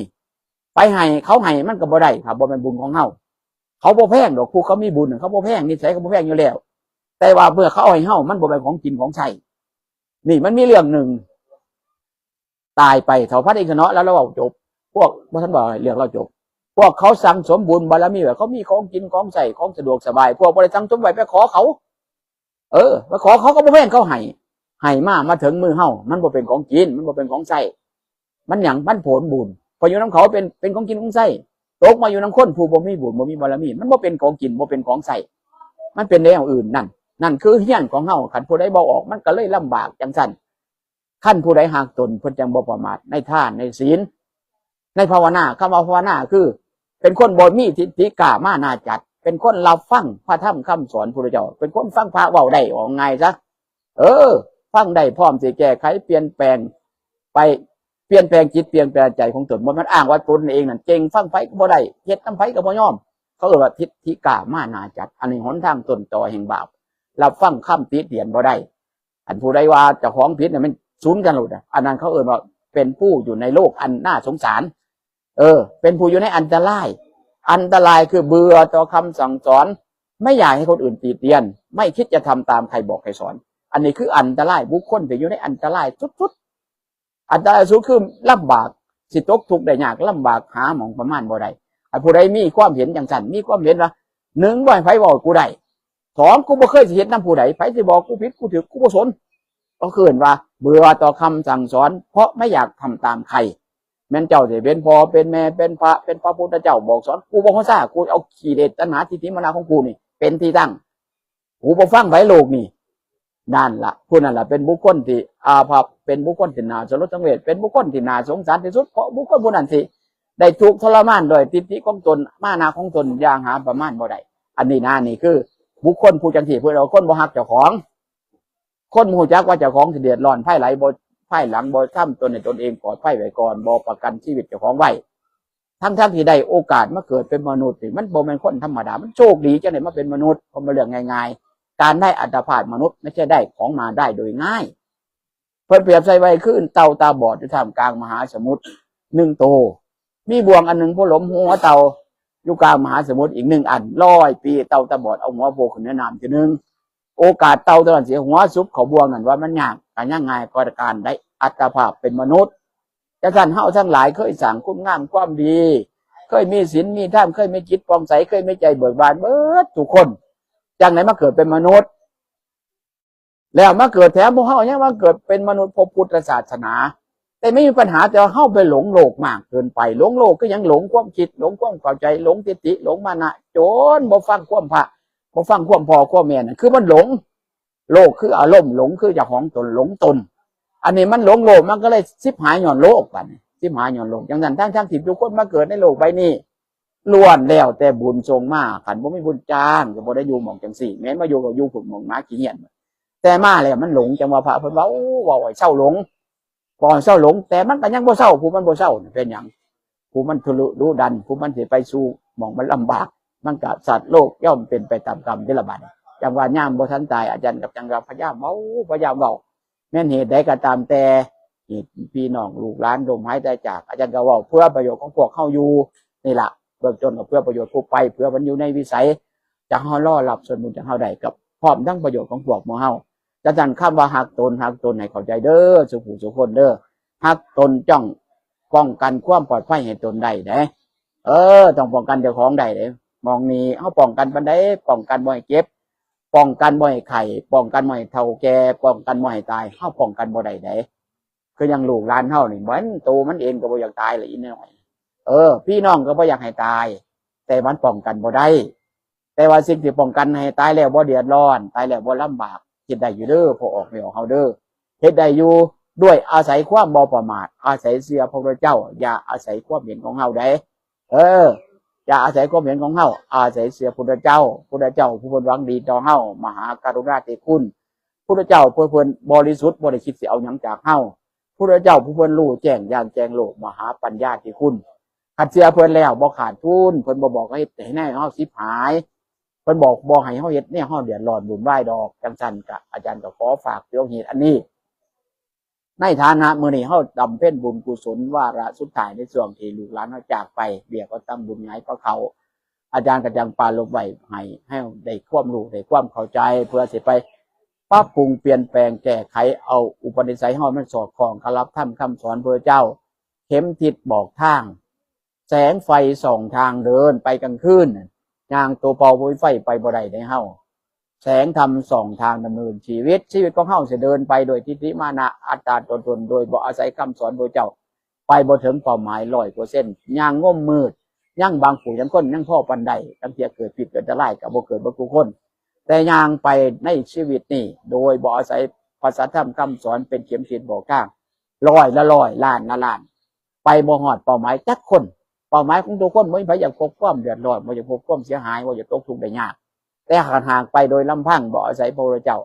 ไปให้เขาให้มันก็บ่ได้ครับ บ่แม่นบุญของเฮา เขาบ่แพงดอก ผู้เขามีบุญน่ะเขาบ่แพง นิสัยเขาบ่แพงอยู่แล้ว แต่ว่าเมื่อเขาเอาให้เฮา มันบ่แม่นของกินของใช้ นี่มันมีเรื่องหนึ่ง ตายไป เฒ่าพันเอกเนาะ แล้วเราเว้าจบ พวก บ่ทันเว้าเรื่องเราจบ พวกเขาสั่งสมบุญบารมีไว้ เขามีของกินของใช้ ของสะดวกสบาย พวกบ่ได้สั่งสมไว้ไปขอเขา เออ ไปขอเขาก็บ่แพง เขาให้ ให้มา มาถึงมือเฮา มันบ่เป็นของกิน มันบ่เป็นของใช้ มันหยัง มันผลบุญ พออยู่นำเขาเป็น เป็นของกินของใช้ ตกมาอยู่นำคนผู้บ่มีบุญ บ่มีบารมี มันบ่เป็นของกิน บ่เป็นของใช้ มันเป็นแนวอื่นนั่น นั่นคือเฮือนของเฮา คันผู้ใดบ่ออก มันก็เลยลำบากจังซั่น คันผู้ใดฮักตน เพิ่นจังบ่ประมาทในทานในศีล ในภาวนา คำว่าภาวนาคือ เป็นคนบ่มีทิฏฐิกล้ามานาจัด เป็นคนรับฟังพระธรรมคำสอนพุทธเจ้า เป็นคนฟังพระเว้าได้ ว่าง่ายซะ เออ ฟังได้ พร้อมสิแก้ไขเปลี่ยนแปลง ไปเปลี่ยนแปลงจิตเปลี่ยนแปลงใจของตน บ่แม่นอ้างว่าตนเองนั่นเก่ง ฟังไผก็บ่ได้ เฮ็ดนำไผก็บ่ยอม เขาเอิ้นว่าทิฏฐิกล้ามานาจัด อันนี้หนทางต้นตอแห่งบาป รับฟังคำติเตียนบ่ได้ อันผู้ใดว่าเจ้าของผิดเนี่ยมันศูนย์กันหมดอะ อันนั้นเขาเอิ้นว่าเป็นผู้อยู่ในโลกอันน่าสงสาร เออ เป็นผู้อยู่ในอันตราย อันตรายคือเบื่อต่อคำสั่งสอน ไม่อยากให้คนอื่นติเตียน ไม่คิดจะทำตามใครบอกใครสอน อันนี้คืออันตราย บุคคลที่อยู่ในอันตรายสุดๆ อันตรายสุดคือลำบาก สิตกทุกข์ได้ยาก ลำบาก หาหม่องประมาณบ่ได้ ไอ้ผู้ใดมีความเห็นจังซั่น มีความเห็นว่า หนึ่ง บ่ให้ไผเว้ากูได้ สอง กูบ่เคยสิเฮ็ดนำผู้ใด ไผสิบอกกูผิดกูถูก กูบ่สน ก็คือว่าเบื่อต่อคำสั่งสอน เพราะไม่อยากทำตามใคร แม่นเจ้าสิเป็นพ่อเป็นแม่ เป็นพระ เป็นพระพุทธเจ้าบอกสอน กูบ่ฮู้ซ่า กูเอากิเลสตัณหาทิฏฐิมานะของกูนี่เป็นที่ตั้ง กูบ่ฟังไผ โลกนี่ นั่นล่ะ ผู้นั้นล่ะเป็นบุคคลที่อาภัพ เป็นบุคคลที่น่าสลดสังเวช เป็นบุคคลที่น่าสงสารที่สุด เพราะบุคคลผู้นั้นสิได้ถูกทรมานโดยทิฏฐิของตน มานะของตนอย่างหาประมาณบ่ได้ อันนี้นะ นี่คือบุคคลผู้จังซี่ เพิ่นว่าคนบ่ฮักเจ้าของ คนบ่ฮู้จักว่าเจ้าของสิเดือดร้อนภายหลัง บ่ ภายหลังบ่ทำตนให้ตนเองปลอดภัยไว้ก่อน บ่ประกันชีวิตเจ้าของไว้ ทั้งๆที่ได้โอกาสมาเกิดเป็นมนุษย์นี่ มันบ่แม่นคนธรรมดา มันโชคดีจังได้มาเป็นมนุษย์ เพราะมันเรื่องง่ายๆ การได้อัตภาพมนุษย์ไม่ใช่ได้ของมาได้โดยง่าย เพิ่นเปรียบใส่ไว้คือเต่าตาบอดอยู่ท่ามกลางมหาสมุทรหนึ่งโต มีบ่วงอันหนึ่งพอหลมหัวเต่าอยู่กลางมหาสมุทรอีกหนึ่งอัน ร้อยปีเต่าตาบอดเอาหัวโผล่ขึ้นเหนือน้ำเทื่อหนึ่ง โอกาสเต่าตัวนั้นสิหัวสุบเข้าบ่วงนั่นว่ามันยาก ก็ยังง่ายกว่าการได้อัตภาพเป็นมนุษย์ จังซั่นเฮาทั้งหลายเคยสร้างคุณงามความดี เคยมีศีลมีธรรม เคยมีจิตผ่องใส เคยมีใจเบิกบานเบิดทุกคน จังได๋มาเกิดเป็นมนุษย์ แล้วมาเกิดแถมพวกเฮายังมาเกิดเป็นมนุษย์พบพุทธศาสนา แต่ไม่มีปัญหา แต่ว่าเฮาไปหลงโลกมากเกินไป หลงโลกคือหยัง หลงความคิด หลงความเข้าใจ หลงทิฏฐิ หลงมานะ จนบ่ฟังความพระ บ่ฟังความพ่อความแม่นั่นคือมันหลง โลกคืออารมณ์ หลงคือเจ้าของตน หลงตน อันนี้มันหลงโลก มันก็เลยสิบหายย้อนโลก บัดนี้สิบหายย้อนโลก จังซั่น ทั้งๆที่ทุกคนมาเกิดในโลกใบนี้ ล้วนแล้วแต่บุญส่งมา คันบ่มีบุญจ้างก็บ่ได้อยู่หม่องจังซี่ แม่นมาอยู่ก็อยู่พุ้นหม่องหมาขี้เหี้ยน แต่มาแล้วมันหลง จังว่าพระเพิ่นเว้า เว้าให้เซาหลง เว้าให้เซาหลง แต่มันก็ยังบ่เซา ผู้มันบ่เซาน่ะเป็นหยัง ผู้มันทุรนทุราย ผู้มันสิไปสู่หม่องมันลำบาก มันก็สัตว์โลกย่อมเป็นไปตามกรรมเด้อละบัด จังว่ายามบ่ทันตาย อาจารย์กับจังว่าพยายามเว้า พยายามเว้า แม่นเหตุใดก็ตามแต่ เหตุพี่น้องลูกหลานล้มหายตายจาก อาจารย์ก็เว้าเพื่อประโยชน์ของพวกเฮาอยู่นี่ล่ะ เบื้องต้นก็เพื่อประโยชน์ผู้ไป เพื่อมันอยู่ในวิสัย จักเฮารอรับส่วนบุญจากเฮาได้ กับพร้อมทั้งประโยชน์ของพวกหมู่เฮา จังซั่น คำว่าฮักตน ฮักตนให้เข้าใจเด้อ สู่ผู้สู่คนเด้อ ฮักตนจ้องป้องกันความปลอดภัยให้ตนได้เด้ เออ ต้องป้องกันเจ้าของได้เด้ หม่องนี้เฮาป้องกันปานใด ป้องกันบ่ให้เจ็บ ป้องกันบ่ให้ไข้ ป้องกันบ่ให้เฒ่าแก่ ป้องกันบ่ให้ตาย เฮาป้องกันบ่ได้เด้ คือยังลูกหลานเฮานี่ มันโตมันเองก็บ่อยากตายละอีน้อย เออ พี่น้องก็บ่อยากให้ตาย แต่มันป้องกันบ่ได้ แต่ว่าสิ่งที่ป้องกันให้ตายแล้วบ่เดือดร้อน ตายแล้วบ่ลำบาก เฮ็ดได้อยู่เด้อ พ่อออกแม่ออกเฮาเด้อ เฮ็ดได้อยู่ ด้วยอาศัยความบ่ประมาท อาศัยเชื่อพระพุทธเจ้า อย่าอาศัยความเห็นของเฮาเด้ เออ อย่าอาศัยความเห็นของเฮา อาศัยเชื่อพุทธเจ้า พุทธเจ้าผู้เพิ่นหวังดีต่อเฮา มหากรุณาธิคุณ พุทธเจ้าผู้เพิ่นบริสุทธิ์ บ่ได้คิดสิเอาหยังจากเฮา พุทธเจ้าผู้เพิ่นรู้แจ้งอย่างแจ้งโลก มหาปัญญาธิคุณ คันเชื่อเพิ่นแล้วบ่ขาดทุน เพิ่นบ่บอกให้เฮ็ดให้แนวเฮาสิบหาย เพิ่นบอกบ่ให้เฮาเฮ็ดแนวเฮาเดือดร้อนวุ่นวายดอก จังซั่นกะอาจารย์ก็ขอฝากเรื่องเหตุอันนี้ ในฐานะมื้อนี้เฮาบำเพ็ญบุญกุศลวาระสุดท้ายในช่วงที่ลูกหลานเฮาจากไป เรียกว่าทำบุญหงายพระเขา อาจารย์ก็จังปรารภไว้ให้ ให้ได้ความรู้ได้ความเข้าใจ เพื่อสิไปปรับปรุงเปลี่ยนแปลงแก้ไขเอาอุปนิสัยเฮามันสอดคล้องกับหลักธรรมคำสอนพระเจ้า เข็มทิศบอกทาง แสงไฟส่องทางเดินไปกลางคืนน่ะ ย่างตัวเปล่าบ่มีไฟไปบ่ได้ในเฮา แสงธรรมส่องทางดำเนินชีวิต ชีวิตของเฮาสิเดินไปโดยทิฏฐิมานะอัตตาตัวตน โดยบ่อาศัยคำสอนพระเจ้า ไปบ่ถึงเป้าหมายร้อยเปอร์เซ็นต์ ย่างงมมืด ยังบางผู้ยังคนยังพอปานใด ตั้งแต่เกิดผิดเกิดอันตรายก็บ่เกิดบ่ทุกคน แต่ย่างไปในชีวิตนี้ โดยบ่อาศัยพระสัทธรรมคำสอนเป็นเข็มทิศบอกทาง ร้อยละร้อย ล้านละล้าน ไปบ่ฮอดเป้าหมายจักคน เป้าหมายของทุกคนบ่มีไผอยากพบความเดือดร้อน บ่อยากพบความเสียหาย บ่อยากตกทุกข์ได้ยาก แต่หากหากไปโดยลำพัง บ่อาศัยพระพุทธเจ้า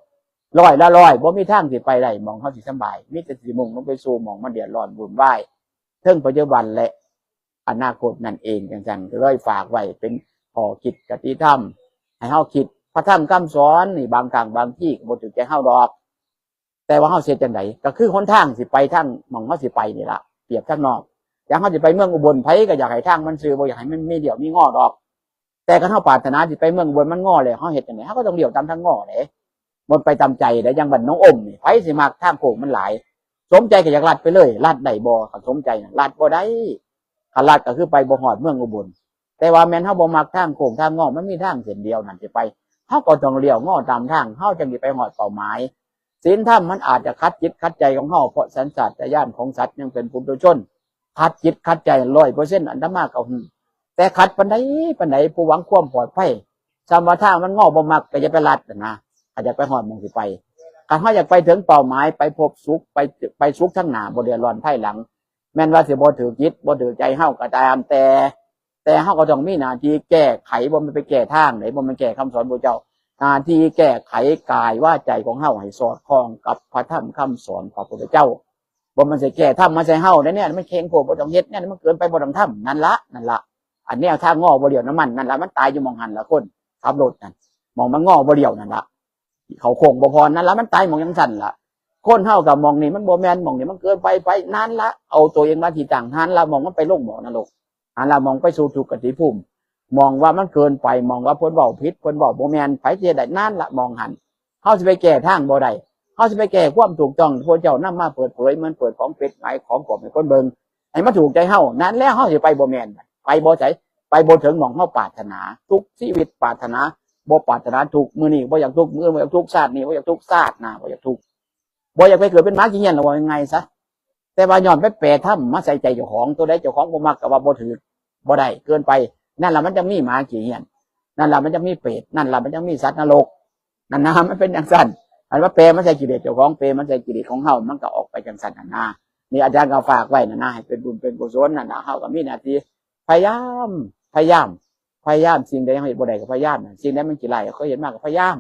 ร้อยละร้อย บ่มีทางสิไปได้ หม่องเฮาสิสำบาย มีแต่สิมุ่งลงไปสู่หม่องมันเดือดร้อนวุ่นวาย เทิงปัจจุบันและอนาคตนั่นเอง จังซั่นก็เลยฝากไว้เป็นข้อคิดคติธรรม ให้เฮาคิด พระธรรมคำสอนนี่บางครั้งบางทีก็บ่ถูกใจเฮาดอก แต่ว่าเฮาสิเฮ็ดจั่งใด ก็คือหนทางสิไปทางหม่องเฮาสิไปนี่ล่ะ เปรียบทางนอก อย่างเฮาสิไปเมืองอุบล ไผก็อยากให้ทางมันซื่อ บ่อยากให้มันมีเดี่ยวมีงอดอก แต่คันเฮาปรารถนาสิไปเมืองอุบล มันงอแล้ว เฮาเฮ็ดจั่งใด เฮาก็ต้องเลี้ยวตามทางงอเด้ บ่ไปตามใจเด้ อย่างบ้านหนองอมนี่ ไผสิมักทางโค้งมันหลาย สมใจก็อยากลัดไปเลย ลัดได้บ่ คันสมใจน่ะ ลัดบ่ได้ คันลัดก็คือไปบ่ฮอดเมืองอุบล แต่ว่าแม่นเฮาบ่มักทางโค้งทางงอ มันมีทางเส้นเดียวนั่นสิไป เฮาก็ต้องเลี้ยวงอตามทาง เฮาจั่งสิไปฮอดเป้าหมาย ศีลธรรมมันอาจจะขัดจิตขัดใจของเฮา เพราะสัญชาตญาณของสัตว์ยังเป็นปุถุชน ขัดจิตขัดใจร้อยเปอร์เซ็นต์ อาตมาก็ฮู้ แต่ขัดปานใดปานใด ผู้หวังความปลอดภัย ซ้ำว่าทางมันงอบ่มักก็อย่าไปลัดน่ะนะ อาจจะไปฮอดหม่องสิไป คันเฮาอยากไปถึงเป้าหมาย ไปพบสุข ไป ไปสุขทางหน้า บ่เดือดร้อนภายหลัง แม่นว่าสิบ่ถืกจิต บ่ถืกใจเฮาก็ตาม แต่ แต่เฮาก็ต้องมีหน้าที่แก้ไข บ่แม่นไปแก้ทางเด้ บ่แม่นแก้คำสอนพระเจ้า หน้าที่แก้ไขกายวาจาใจของเฮาให้สอดคล้องกับพระธรรมคำสอนพระพุทธเจ้า บ่แม่นสิแก้ธรรมมาใส่เฮาเด้ เนี่ยมันเข่งโพด บ่ต้องเฮ็ด เนี่ยมันเกินไป บ่ต้องทำ นั่นละ นั่นละ อันแนวทางงอบ่เลี้ยวน้ำมันนั่นละ มันตายอยู่หม่องหั่นละ คนขับรถนั่น หม่องมันงอบ่เลี้ยวนั่นละ เข้าโค้งบ่ผ่อนนั่นละ มันตายหม่องจั่งซั่นละ คนเฮาก็หม่องนี่มันบ่แม่น หม่องนี่มันเกินไป ไปนั่นละ เอาตัวเองมาที่ตั้ง หั่นละ หม่องมันไปลงบ่อนรก หั่นละ หม่องไปสู่ทุกขติภูมิ หม่องว่ามันเกินไป หม่องว่าเพิ่นเว้าผิด เพิ่นเว้าบ่แม่น ไผสิเฮ็ดได้ นั่นละ หม่องหั่น เฮาสิไปแก้ทางบ่ได้ เฮาสิไปแก้ความถูกต้อง พระเจ้านำมาเปิดเผย เหมือนเปิดของเป๊กหงายของกลมให้คนเบิ่ง ให้มันถูกใจเฮา นั่นแล้วเฮาสิไปบ่แม่น ไปบ่ไส ไปบ่ถึงหม่องเฮาปรารถนา ทุกชีวิตปรารถนา บ่ปรารถนาทุกข์ มื้อนี้บ่อยากทุกข์ มื้ออื่นบ่อยากทุกข์ ชาตินี้บ่อยากทุกข์ ชาติหน้าบ่อยากทุกข์ บ่อยากไปเกิดเป็นหมาขี้เหี้ยน เอาว่าง่ายๆซะ แต่ว่าย้อนไปแปลธรรมมาใส่ใจเจ้าของ ตัวใดเจ้าของบ่มักก็ว่าบ่ถืก บ่ได้ เกินไป นั่นล่ะมันจั่งมีหมาขี้เหี้ยน นั่นล่ะมันจั่งมีเปรต นั่นล่ะมันจั่งมีสัตว์นรก นั่นนะ มันเป็นจั่งซั่น อันว่าแปลมาใส่กิเลสเจ้าของ แปลมาใส่กิเลสของเฮา มันก็ออกไปจั่งซั่นนั่นนะ นี่อาจารย์ก็ฝากไว้นั่นนะ ให้เป็นบุญเป็นกุศลนั่นนะ เฮาก็มีหน้าที่พยายาม พยายาม พยายาม สิ่งใดยังเฮ็ดบ่ได้ก็พยายามนะ สิ่งใดมันขี้ร้ายก็เคยเห็นมาก็พยายาม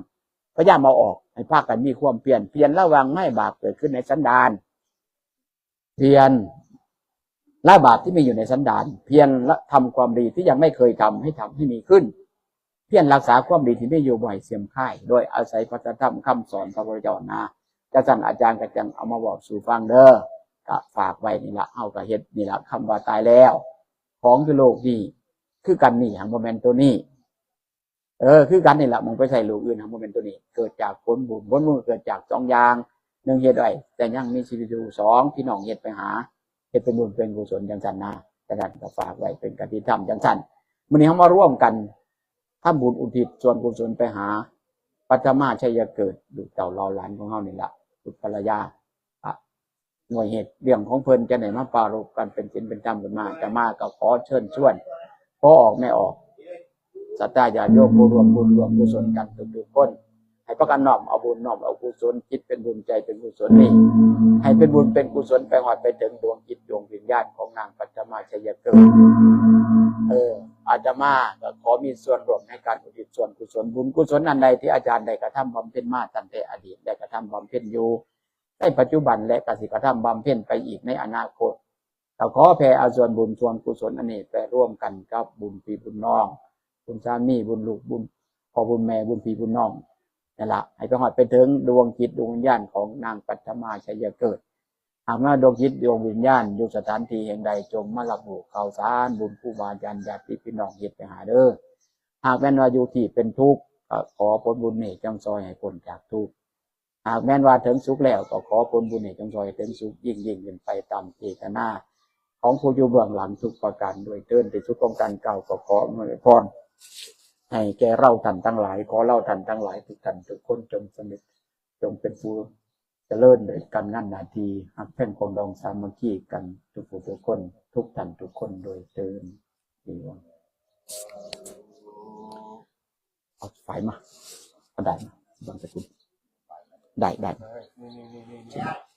พยายามเอาออก ให้พากันมีความเพียร เพียรละวางไม่ให้บาปเกิดขึ้นในสันดาน เพียรละบาปที่มีอยู่ในสันดาน เพียรละทำความดีที่ยังไม่เคยทำให้ทำให้มีขึ้น เพียรรักษาความดีที่มีอยู่บ่ให้เสื่อมคลาย โดยอาศัยพระธรรมคำสอนพระพุทธเจ้านะ จั่งซั่นอาจารย์ก็จั่งเอามาบอกสู่ฟังเด้อ ก็ฝากไว้นี่ละ เฮาก็เฮ็ดนี่ละ คำว่าตายแล้ว ของอยู่โลกนี้ คือกันนี่ หากบ่แม่นตัวนี้ เออ คือกันนี่ละ หม่องไปใส่โลกอื่น หากบ่แม่นตัวนี้ เกิดจากผลบุญ ผลบุญเกิดจากสองอย่าง หนึ่งเฮ็ดไว้ แต่ยังมีชีวิตอยู่ สองพี่น้องเฮ็ดไปหา เฮ็ดเป็นบุญเป็นกุศลจั่งซั่นนะ จั่งซั่นก็ฝากไว้เป็นคติธรรมจั่งซั่น มื้อนี้เฮามาร่วมกันทำบุญอุทิศส่วนกุศลไปหา ปัทมาชัยเกิด ลูกเต้าเหล่าหลานของเฮานี่ละ บุตรภรรยา อ่ะ หน่วยเหตุเรื่องของเพิ่นจะได้มาปรารภกันเป็นศีลเป็นธรรมขึ้นมา อาตมาก็ขอเชิญชวน พ่อออกแม่ออก ศรัทธาญาติโยมผู้ร่วมบุญร่วมกุศลกันทุกๆคน ให้พากันน้อมเอาบุญน้อมเอากุศล จิตเป็นบุญใจเป็นกุศลนี้ ให้เป็นบุญเป็นกุศลไปฮอดไปถึงดวงจิตดวงวิญญาณของนางปัทมาชัยเกิด เออ อาตมาก็ขอมีส่วนร่วมในการอุทิศส่วนกุศล บุญกุศลอันใดที่อาจารย์ได้กระทำบำเพ็ญมาตั้งแต่อดีต ได้กระทำบำเพ็ญอยู่ในปัจจุบัน และก็สิกระทำบำเพ็ญไปอีกในอนาคต ก็ขอแผ่เอาส่วนบุญส่วนกุศลอันนี้ไปร่วมกันกับบุญพี่บุญน้อง บุญสามี บุญลูก บุญพ่อบุญแม่ บุญพี่บุญน้อง นั่นละ ให้ไปฮอดไปถึงดวงจิตดวงวิญญาณของนางปัทมาชัยเกิด หากว่าดวงจิตดวงวิญญาณอยู่สถานที่แห่งใด จงมารับรู้ข่าวสารบุญครูบาอาจารย์ญาติพี่น้องเฮ็ดไปหาเด้อ หากแม่นว่าอยู่ที่เป็นทุกข์ ก็ขอผลบุญนี้จงซอยให้พ้นจากทุกข์ หากแม่นว่าถึงสุขแล้ว ก็ขอผลบุญนี้จงซอยให้ถึงสุขยิ่งๆขึ้นไปตามเจตนาของผู้อยู่เบื้องหลังทุกประการด้วยเทิน ที่สุดของการกล่าวก็ขออวยพรให้แก่เราท่านทั้งหลาย ขอเราท่านทั้งหลายทุกท่านทุกคนจงสำเร็จ จงเป็นผู้เจริญโดยการงานหน้าที่ ฮักแพงปรองดองสามัคคีกันทุกผู้ทุกคน ทุกท่านทุกคนโดยเทิน เอาไฟมา เอาได้มา บางสกุล ได้ ได้ นี่ นี่ นี่ นี่